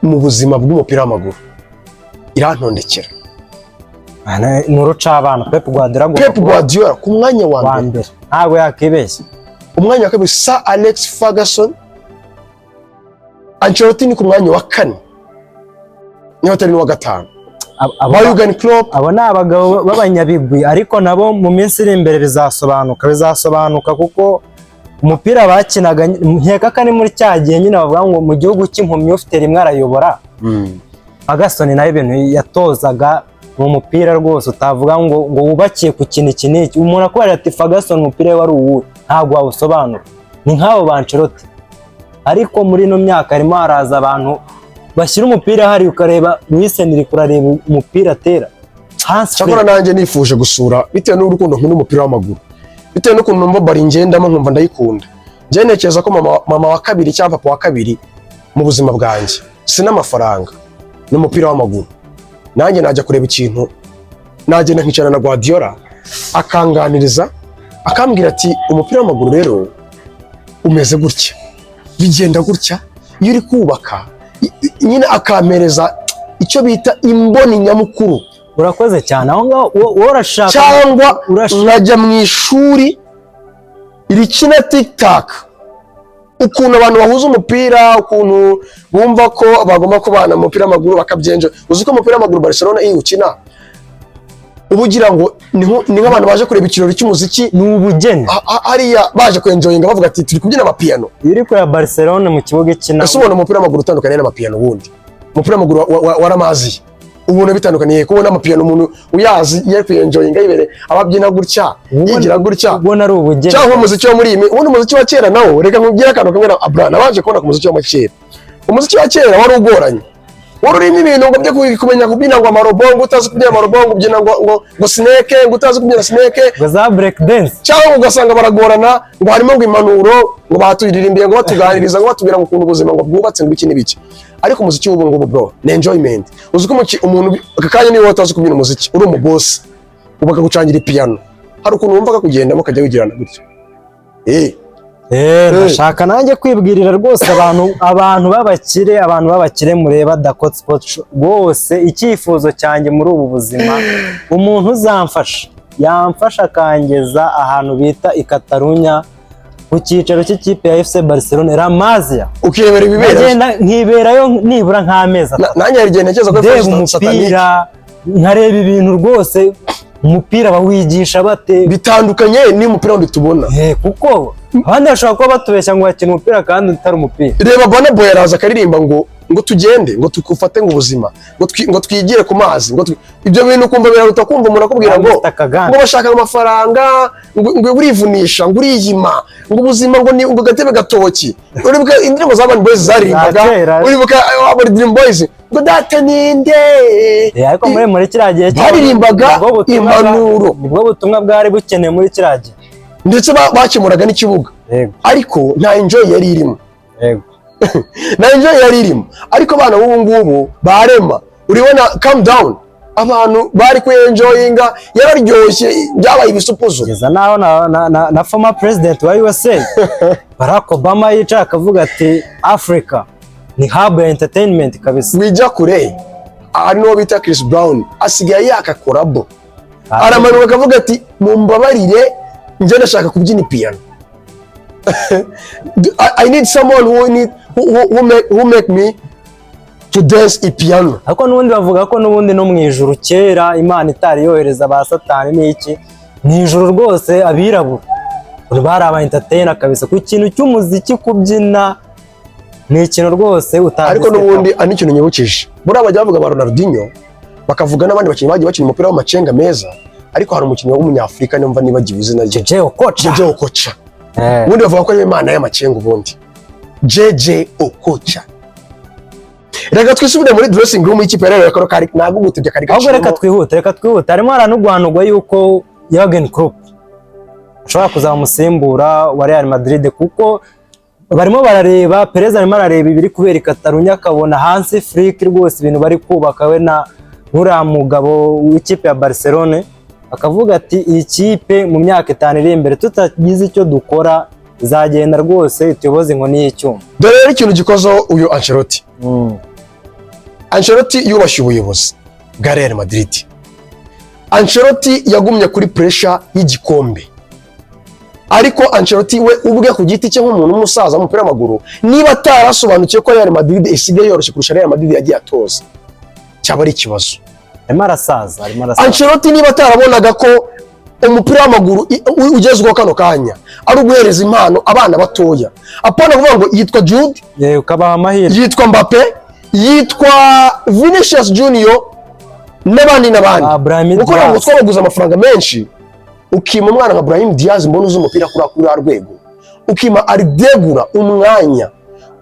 mu buzima bw'umupira w'amaguru, irantondekera. Ni urucabana. Pep Guardiola agomba Pep kuba Guardiola ku mwanya wa wa mbere. Mbere, ntabwo yakibeshya. Umwanya wa kabiri, Sir Alex Ferguson. Ancelotti ni ku mwanya wa kane niba atari n'uwa gatanu. Ba Jurgen Klopp. Abo ni abagabo b'abanyabigwi, ariko nabo mu minsi iri imbere bizasobanuka, kuko umupira bakinaga, nkeka ko ari muri cya gihe nyine bavuga ngo mu gihugu cy'impumyi ufite rimwe arayobora. Ferguson nawe ibintu yatozaga ni umupira rwose utavuga ngo wubakiye ku kintu iki n'iki. Umuntu akubwira ati: "Ferguson umupira we wari uwuhe?" Ntabwo wawusobanura. Ni nk'abo ba Ancelotti, ariko muri ino myaka harimo haraza abantu bashyira umupira hari, ukareba Luis Enrique, urareba umupira atera Hans Cyakora Flick. nanjye nifuje gusura, bitewe n'urukundo nkunda umupira w'amaguru, bitewe n'ukuntu numva bari ngendamo nkumva ndayikunda. Njye ntekereza ko mama wa kabiri cyangwa papa wa kabiri mu buzima bwanjye si n'amafaranga, ni umupira w'amaguru. Nanjye najya kureba ikintu, nagenda nkicarana na Guardiola akanganiriza, akambwira ati: "Umupira w'amaguru rero umeze gutya, bigenda gutya iyo uri kubaka." Nyine akampereza icyo bita imboni nyamukuru. Urakoze cyane aho ngaho, wowe urashaka Cyangwa nkajya mu ishuri rikina tiktak, ukuntu abantu bahuza umupira, ukuntu bumva ko bagomba kubana mu mupira w'amaguru bakabyenja. Uzi ko umupira w'amaguru Barcelona iyo ukina uba ugira ngo ni nk'abantu baje kureba ikirori cy'umuziki. Ni ubugeni. Hariya baje kwenjoyinga, bavuga ati: "Turi kubyina amapiyano." Iyo uri kureba Barcelona mu kibuga ikina. Ese ubona umupira w'amaguru utandukaniye n'amapiyano? Ubundi umupira w'amaguru waramaziye, ubona bitandukaniye kubona amapiyano, umuntu uyazi iyo ari kuyenjoyinga yibereye ababyina gutya, yigira gutya. Ubona ari ubugeni. Cyangwa umuziki wo muri iyi ubundi umuziki wa kera nawo, reka nkubwire akantu kamwe na Abra nabanje kubona ku muziki wa kera. Umuziki wa kera wari ugoranye, wari urimo ibintu ngo byo kumenya kubyina ngo amarobo, ngo utazi kubyina amarobo, ngo ubyina ngo snake, ngo utazi kubyina snake. Ngo za break dance. Cyangwa ugasanga baragorana, ngo harimo ngo impanuro, ngo baturirimbiye, ngo batuganiriza, ngo batubwira ngo ukuntu ubuzima ngo bwubatse, ngo iki n'ibiki. Ariko umuziki w'ubu ngubu, bro, ni enjoyment. Uzi ko umuntu aka kanya niba utazi kubyina umuziki, uri umubosi, ubu bakagucangira ipiyano, hari ukuntu wumva kakugendamo, ukajya wigirana gutya. Ndashaka nanjye kwibwirira rwose abantu b'abakire mureba Dakota Sport Show. Rwose icyifuzo cyanjye muri ubu buzima, umuntu uzamfasha, yamfasha akangeza ahantu bita i Katarunya ku cyicaro cy'ikipe ya FC Barcelona, La Masia. Ukirebera ibibera. Nkagenda nkiberayo nibura nk'amezi 3. Nanjye hari igihe ntekereza ko Ndeba satanique. umupira, nkareba ibintu rwose, umupira bawigisha bate? Bitandukanye n'umupira wundi tubona. Kuko abandi bashobora kuba batubeshya ngo bakina umupira kandi utari umupira. Reba Burna Boy, araza akaririmba ngo tugende, ngo tukufate, ngo ubuzima, ngo twigire ku mazi, ngo ibyo bintu ukumva biraruta kumva umuntu akubwira ngo Mr. Kagame. ngo bashaka amafaranga, ngo urivunisha, ngo uriyima, ngo ubuzima, ngo ni ngo gatebe gatoki. Uribuka indirimbo za Urban Boys zaririmbaga? Za kera. Uribuka abo Dream Boys, ngo data ninde? Ariko muri kiriya gihe Baririmbaga nibwo butumwa impanuro. Nibwo butumwa bwari bukenewe muri kiriya gihe. Ndetse bakemuraga n'ikibuga. Ariko nta enjoy yari irimo. Nta enjoy yari irimo. Ariko abana b'ubu ngubu barema, uribona Calm Down, abantu bari kuyenjoyinga, yararyoshye, byabaye ibisupuzo. Kugeza naho na former president wa USA Barack Obama yicaye akavuga ati: "Africa ni hub ya entertainment kabisa." Wijya kure, hari n'uwo bita Chris Brown, asigaye yaka collabo, aramanuka akavuga ati: "Mumbabarire, njye ndashaka kubyina ipiyano. I need someone who need who make me to dance ipiano." Ariko n'ubundi bavuga ko n'ubundi no mu ijuru kera, Imana itari yohereza ba Satani n'iki, mu ijuru rwose abirabura bari aba entertainer kabisa ku kintu cy'umuziki. Kubyina ni ikintu rwose utazi. Ariko n'ubundi ari n'ikintu nyibukije, buriya bajya bavuga ba Ronaldinho, bakavuga n'abandi bakinnyi bagiye bakina umupira w'amacenga meza, ariko hari umukinnyi w'umunyafurika numva nibagiwe izina rye. Jeje Okocha. Jeje Okocha. Ubundi bavuga ko ariwe mana y'amacenga ubundi, Jeje Okocha. Reka twisubire muri dressing room y'ikipe ya Real. Kano kari ntabwo gutebya kari Ahubwo reka gaciyemo. twihute, reka twihute. Harimo haranugwanugwa yuko Jurgen Klopp ashobora kuzaba umusimbura wa Real Madrid, kuko barimo barareba, Perez arimo arareba ibiri kubera i Katarunya, akabona Hansi Flick rwose ibintu bari kubaka we na uriya mugabo w'ikipe ya Barcelone, akavuga ati: "Iyi kipe mu myaka 5 iri imbere, tutagize icyo dukora, izagenda rwose ituyoboze inkoni y'icyuma." Dore rero ikintu gikozeho uyu Ancelotti. Ancelotti yubashye ubuyobozi bwa Real Madrid. Ancelotti yagumye kuri pressure y'igikombe, ariko Ancelotti we ubwe ku giti cye, nk'umuntu w'umusaza w'umupira w'amaguru, niba atarasobanukiwe ko Real Madrid isigaye yoroshye kurusha Real Madrid yagiye atoza, cyaba ari ikibazo. Arimo arasaza, arimo arasaza. Ancelotti niba atarabonaga ko umupira w'amaguru ugezweho kano kanya ari uguhereza impano abana batoya, apana kuvuga ngo yitwa Jude, Ukabaha amahirwe, yitwa Mbappe, yitwa Vinicius Junior n'abandi n'abandi, Brahim kuko ntabwo Diaz. twabaguze amafaranga menshi, ukima umwana nka Brahim Diaz, mbona uzi umupira kuri uriya rwego, ukima Arda Güler umwanya,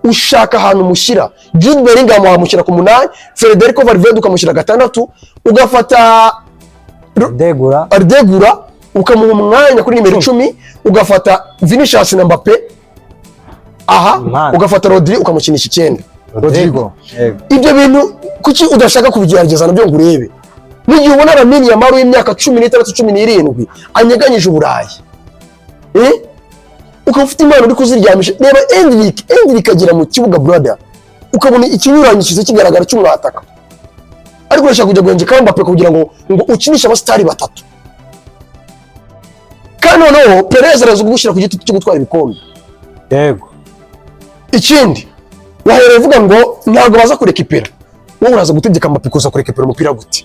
ushaka ahantu umushyira. Jude Bellingham wamushyira ku 8, Federico Valverde ukamushyira 6, ugafata Degura. Arda Güler ukamuha umwanya kuri nimero 10, ugafata Vinicius na Mbappe aha, Impano. ugafata Rodri ukamukinisha 9, Rodrigo. Yego. Ibyo bintu kuki udashaka kubigerageza nabyo ngo urebe? Mu gihe ubona Lamine Yamal w'imyaka 16, 17 anyeganyije Uburayi, eh? Ukaba ufite impano uri kuziryamisha. Reba Endrick, Endrick agera mu kibuga, brother, ukabona ikinyuranyo kiza kigaragara cy'umwataka, ariko urashaka kujya guhengeka Mbappe kugira ngo ukinishe abasitari batatu, kandi noneho Perez araza kugushyira ku giti cyo gutwara ibikombe. Ikindi wahereye uvuga ngo ntabwo baza kurekipera, wowe uraza gutegeka Mbappe kuza kurekipera umupira gute?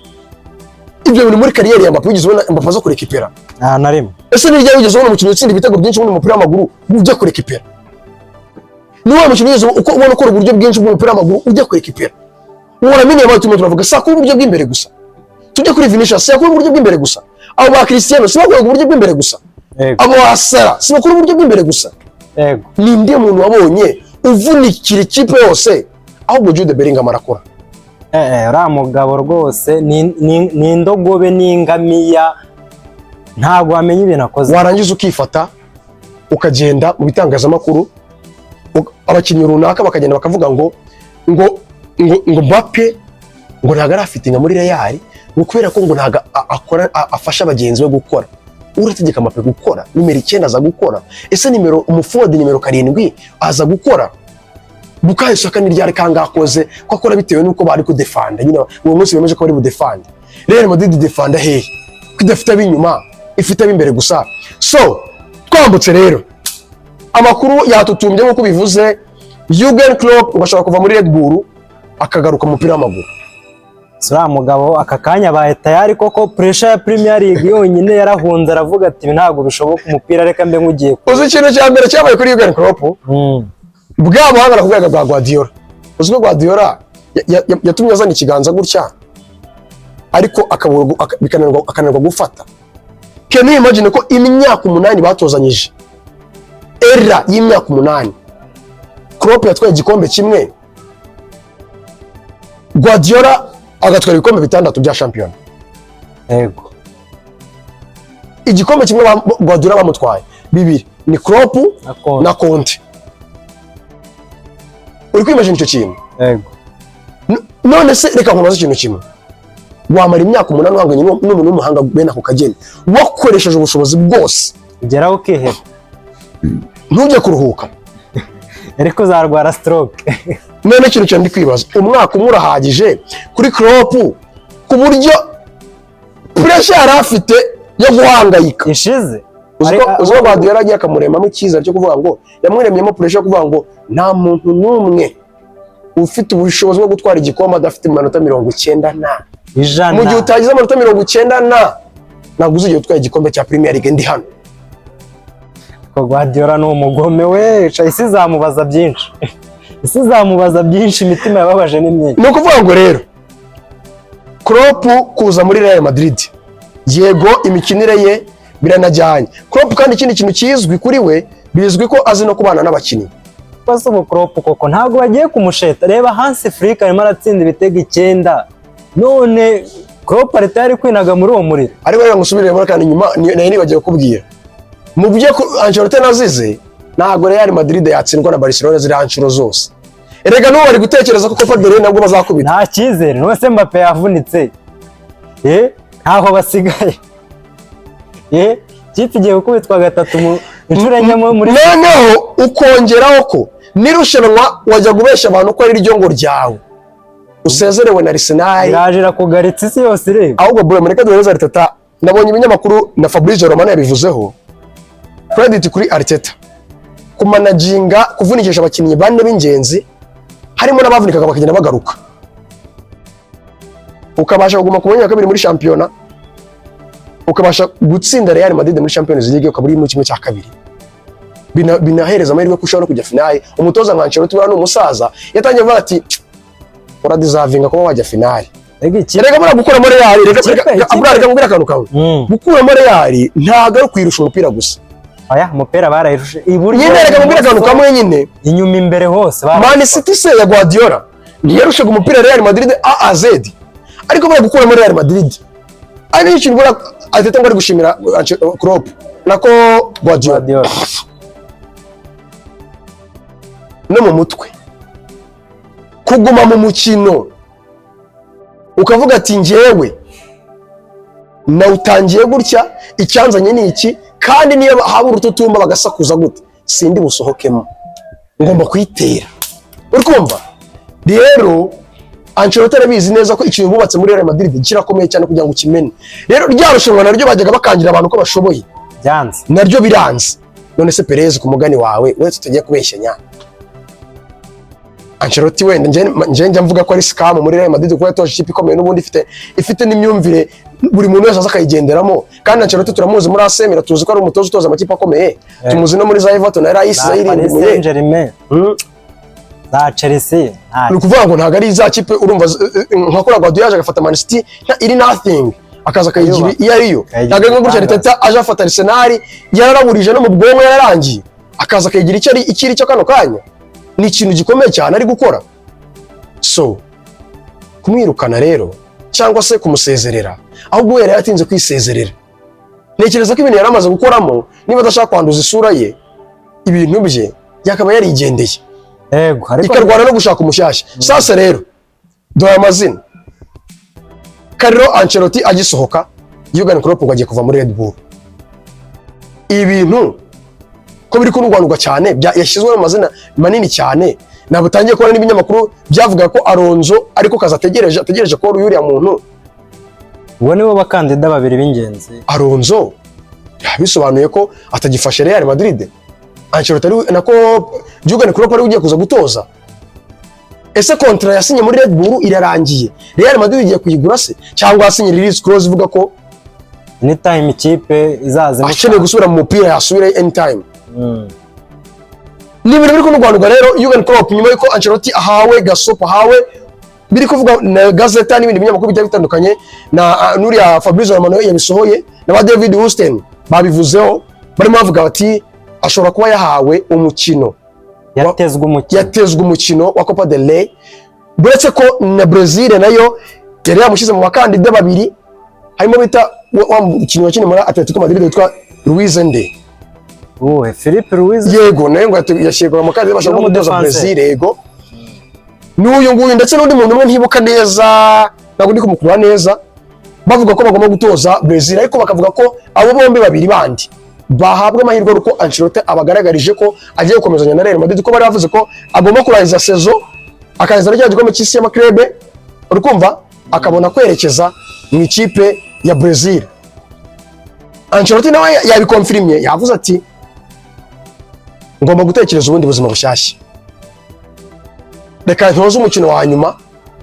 Ibyo bintu muri carrière ya Mbappe, wigeze ubona Mbappe aza kurekipera? Nta na rimwe. Ese ni ryari wigeze ubona umukinnyi utsinda ibitego byinshi muri umupira w'amaguru ujya kurekipera? Ni wa mukinnyi wigeze uko ubona ukora uburyo bwinshi bw'umupira w'amaguru ujya kurekipera? Uwo Lamine Yamal turimo turavuga si akora uburyo bw'imbere gusa. Tujye kuri Vinicius, si akora uburyo bw'imbere gusa. Abo ba Cristiano si bakora uburyo bw'imbere gusa. Abo ba Salah si bakora uburyo bw'imbere gusa. Ninde muntu wabonye uvunikira ikipe yose? Ahubwo Jude Bellingham arakora. Uriya mugabo rwose ni indogobe n'ingamiya, ntabwo wamenya ibintu akoze. Warangiza ukifata ukagenda mu bitangazamakuru, abakinnyi runaka bakagenda bakavuga ngo Ngo Mbappe ngo ntabwo arafitinga muri Real, ngo kubera ko ngo ntabwo akora, afasha bagenzi be gukora. Urategeka Mbappe gukora? Nimero 9 aza gukora? Ese nimero umuforward nimero 7 aza gukora? Bukayo Saka ni ryari kangakoze ko akora bitewe n'uko bari kudefanda nyine uwo munsi, bemeje ko bari budefande? Real Madrid defanda hehe ko idafite ab'inyuma, ifite ab'imbere gusa? So twambutse rero, amakuru yatutumbye nk'uko bivuze, Jurgen Klopp ngo ashobora kuva muri Red Bull akagaruka mu mupira w'amaguru. Uriya mugabo aka kanya abaye tayari koko. Pressure ya Premier League yonyine yarahunze, aravuga ati: "Ibi ntabwo bishoboka, umupira reka mbe nk'ugiye ku." Uzi ikintu cya mbere cyabaye kuri Jurgen Klopp? Bwa buhanga nakubwiraga bwa Guardiola. Uzi ko Guardiola yatumye azana ikiganza gutya, ariko akabura akananirwa gufata? Can you imagine ko imyaka 8 batozanyije, era y'imyaka 8, Klopp yatwaye igikombe kimwe, Guardiola agatwara ibikombe bitandatu bya shampiyona? Yego. Igikombe kimwe Guardiola bamutwaye, bibiri ni Klopp na Conte. Na Conte. Uri kwimagine icyo kintu? Yego. None se reka nkubaze ikintu kimwe: wamara imyaka 8 uhanganye n'umuntu w'umuhanga bene ako kageni, wakoresheje ubushobozi bwose, ugeraho ukiheba, ntujye kuruhuka? Ariko uzarwara stroke. None ikintu cyane ndi kwibaza, umwaka umwe urahagije kuri Klopp ku buryo pressure yari afite yo guhangayika ishize? Uzi ko Guardiola agiye akamuremamo icyizere cyo kuvuga ngo, yamuremyemo pressure yo kuvuga ngo nta muntu n'umwe ufite ubushobozi bwo gutwara igikombe adafite amanota 90 na 100. Mu gihe utagize amanota 90 na, ntabwo uzigera utwara igikombe cya Premier League ndi hano. Ko Guardiola ni umugome we! Isi izamubaza byinshi, isi izamubaza byinshi, imitima yababaje ni myinshi. Ni ukuvuga ngo rero Klopp kuza muri Real Madrid, yego, imikinire ye biranajyanye. Klopp kandi ikindi kintu kizwi kuri we, bizwi ko azi no kubana n'abakinnyi. Bose ubu Klopp koko ntabwo bagiye kumusheta. Reba Hansi Flick arimo aratsinda ibitego 9, none Klopp ari tayari kwinaga muri uwo muriro. Ariko reka ngusubire muri kandi inyuma, nari nibagiwe kukubwira mu byo Ancelotti nazize. Ntabwo Real Madrid yatsindwa na Barcelona ziriya nshuro zose. Erega n'ubu bari gutekereza ko Copa del Rey nabwo bazakubita. Nta cyizere. None se Mbappe yavunitse, ntaho basigaye, kipe igiye gukubitwa gatatu mu inshuro enye muri Noneho ukongeraho ko n'irushanwa wajya kubeshya abantu ko ari ryo ngo ryawe, usezerewe na Arsenal. Iraje irakugaritse, isi yose ireba. Ahubwo bro, mureke duhereze Arteta. Nabonye ibinyamakuru na Fabrizio Romano yabivuzeho, credit kuri Arteta kumanaginga kuvunikisha abakinnyi bane b'ingenzi, harimo n'abavunikaga bakagenda bagaruka, ukabasha kuguma ku mwanya wa kabiri muri shampiyona, ukabasha gutsinda Real Madrid muri Champions League, ukaba uri muri kimwe cya kabiri. Binahereza amahirwe ko ushobora no kujya finale. Umutoza nka Ancelotti, buriya ni umusaza, yatangiye avuga ati: "Uradeservinga kuba wajya finale." Mbega ikipe! Reka buriya gukuramo Real, reka buriya reka nkubwire akantu kamwe. Gukuramo Real ntabwo ari ukwirusha umupira gusa. Oya, umupira barayirushe iburyo, Nyine reka nkubwire akantu kamwe nyine. inyuma, imbere, hose. Man City se ya Guardiola ntiyarushaga umupira Real Madrid A a Z? Ariko buriya gukuramo Real Madrid ari ikintu buriya Arteta ngo ari gushimira Klopp nako Guardiola. Guardiola. No mu mutwe kuguma mu mukino, ukavuga ati: "Njyewe nawutangiye gutya, icyanzanye ni iki, kandi niyo haba urututumba bagasakuza gute, sindi busohokemo, ngomba kuyitera." Uri kumva rero, Ancelotti arabizi neza ko ikintu bubatse muri Real Madrid kirakomeye cyane kugira ngo ukimene. Rero rya rushanwa naryo bajyaga bakangira abantu ko bashoboye, byanze. Naryo biranze. None se Perez, ku mugani wawe, uretse tutagiye kubeshyanya, Ancelotti wenda njye njya mvuga ko ari scam muri Real Madrid, kuko yatoje ikipe ikomeye n'ubundi ifite n'imyumvire buri muntu wese aza akayigenderamo. Kandi Ancelotti turamuzi muri AC Milan, tuzi ko ari umutoza utoza amakipe akomeye. Tumuzi no muri za Everton na Rice Za Paris zayirindimuye. Saint-Germain, za Chelsea, nta Ni ukuvuga ngo ntabwo ari za kipe, urumva, nka kuriya Guardiola yaje agafata Man City iri nothing, akaza akayigira Ayuba. iyo ariyo. Akayigira Ntabwo ari nka gutya igitangaza. Arteta aje afata Arsenal yararaburije no mu bwonko yararangiye, akaza akayigira icyo ari ikiri cyo kano kanya. Ni ikintu gikomeye cyane ari gukora. So kumwirukana rero cyangwa se kumusezerera, ahubwo we yari yaratinze kwisezerera. Ntekereza ko ibintu yari amaze gukoramo, niba adashaka kwanduza isura ye, ibintu bye, yakaba yarigendeye, Yego, ariko ikarwana no gushaka umushyashya. Sasa rero Dore amazina. Carlo Ancelotti agisohoka, Jurgen Klopp ngo agiye kuva muri Red Bull. Ibintu ko biri kunurwanurwa cyane, yashyizwe mu mazina manini cyane, ntabwo utangiye kubona n'ibinyamakuru byavuga ko Alonso ariko kazi ategereje ko uriya muntu. Ubwo nibo bakandida babiri b'ingenzi. Alonso bisobanuye ko atagifashe Real Madrid, Ancelotti ari nako Jurgen Klopp ari ugiye kuza gutoza. Ese contrat yasinye muri Red Bull irarangiye, Real Madrid igiye kuyigura se, cyangwa yasinye release clause ivuga ko anytime ikipe izaza akeneye gusubira mu mupira yasubira anytime? Ni ibintu biri kunurwanurwa rero. Jurgen Klopp, nyuma yuko Ancelotti ahawe gasopo, ahawe, biri kuvuga na Gazeta n'ibindi binyamakuru bigiye bitandukanye, na nuriya Fabrizio Romano yabisohoye, na ba David Ornstein babivuzeho, barimo bavuga bati ashobora kuba yahawe umukino. Yatezwe umukino. Yatezwe umukino wa Copa del Rey, uretse ko na Brazil nayo yari yamushyize mu bakandida babiri, harimo bita wa mukinnyi wakinnye muri Atletico Madrid witwa Luis Ende. Uwe Philippe Luis? Yego, nayo ngo yashyirwa mu bakandida bashobora Niwe gutoza mu-defenseur. Brazil, yego. N'uyu nguyu ndetse n'undi muntu umwe ntibuka neza, ntabwo ndi kumukurura neza, bavuga ko bagomba gutoza Brazil, ariko bakavuga ko abo bombi babiri bandi bahabwa amahirwe ari uko Ancelotti abagaragarije ko agiye gukomezanya na Real Madrid, ko bari bavuze ko agomba kurangiza saison, akarangiza na cya gikombe cy'isi y'ama club, uri kumva, akabona kwerekeza mu ikipe ya Brazil. Ancelotti nawe yabikonfirimye, yavuze ati ngomba gutekereza ubundi buzima bushyashya, reka ntoze umukino wa nyuma.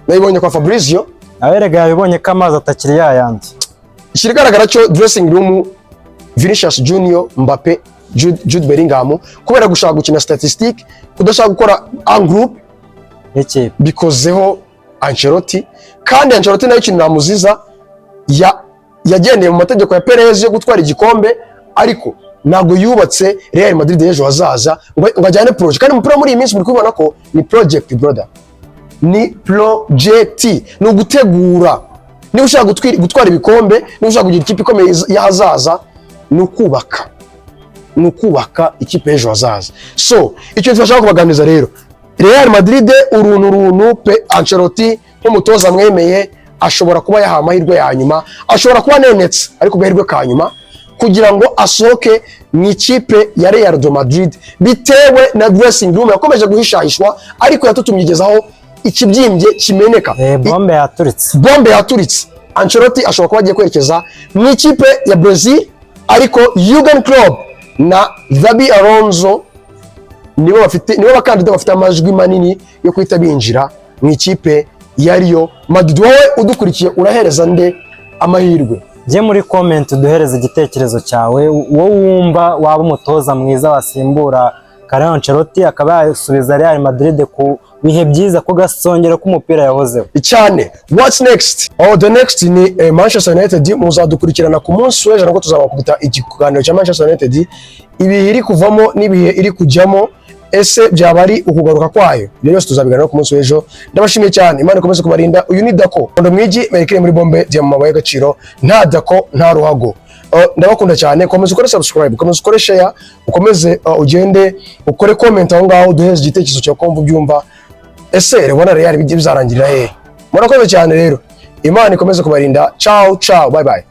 Nayibonye kwa Fabrizio. Aberega yabibonye ko amazi atakiri yayandi. Ikigaragara cyo, dressing room, Vinicius Junior, Mbappe, Jude Bellingham, kubera gushaka gukina statistique, kudashaka gukora en groupe n'ikipe, bikozeho Ancelotti. Kandi Ancelotti nayo ikintu namuziza, yagendeye mu mategeko ya Perez yo gutwara igikombe, ariko ntabwo yubatse Real Madrid y'ejo hazaza ngo ajyane projet. Kandi umupira muri iyi minsi muri kubibona ko ni project, brother, ni project, ni ugutegura. Niba ushaka gutwara ibikombe, niba ushaka kugira ikipe ikomeye y'ahazaza, ni ukubaka ikipe y'ejo hazaza. So icyo tubashaka kubaganiriza rero, Real Madrid uruntu runtu pe, Ancelotti nk'umutoza mwemeye ashobora kuba yahawe amahirwe ya nyuma, ashobora kuba anenetse ariko amahirwe ka nyuma kugira ngo asohoke mu ikipe ya Real de Madrid, bitewe na dressing room yakomeje guhishahishwa, ariko yatutumye igezaho ikibyimbye kimeneka. Bombe yaturitse. Bombe yaturitse. Ancelotti ashobora kuba agiye kwerekeza mu ikipe ya Brazil, ariko Jurgen Klopp na Xabi Alonso nibo bakandida bafite amajwi manini yo guhita binjira mu ikipe ya Real Madrid. Wowe udukurikiye, urahereza nde amahirwe? Jye muri comment uduhereze igitekerezo cyawe, wowe wumva waba umutoza mwiza wasimbura Carlo Ancelotti, akaba yasubiza Real Madrid ku bihe byiza, ku gasongero k'umupira yahozeho. Cyane. What's next? Oh, the next ni Manchester United. Muzadukurikirana ku munsi w'ejo, nabwo tuzabakubita ikiganiro cya Manchester United, ibihe iri kuvamo n'ibihe iri kujyamo. Ese byaba ari ukugaruka kwayo? Ibyo byose tuzabiganiraho ku munsi w'ejo. Ndabashimiye cyane, Imana ikomeze kubarinda. Uyu ni Dako Ndo Mwigi Merekere muri bombe, diyama, mabuye y'agaciro. Nta Dako nta ruhago. Ndabakunda cyane. Komeza ukore subscribe, komeza ukore share, ukomeze ugende ukore comment aho ngaho, uduheze igitekerezo cyawe kumva ubyumva. Ese rubona Real bijye bizarangirira hehe? Murakoze cyane rero, Imana ikomeze kubarinda. Ciao ciao, bye bye.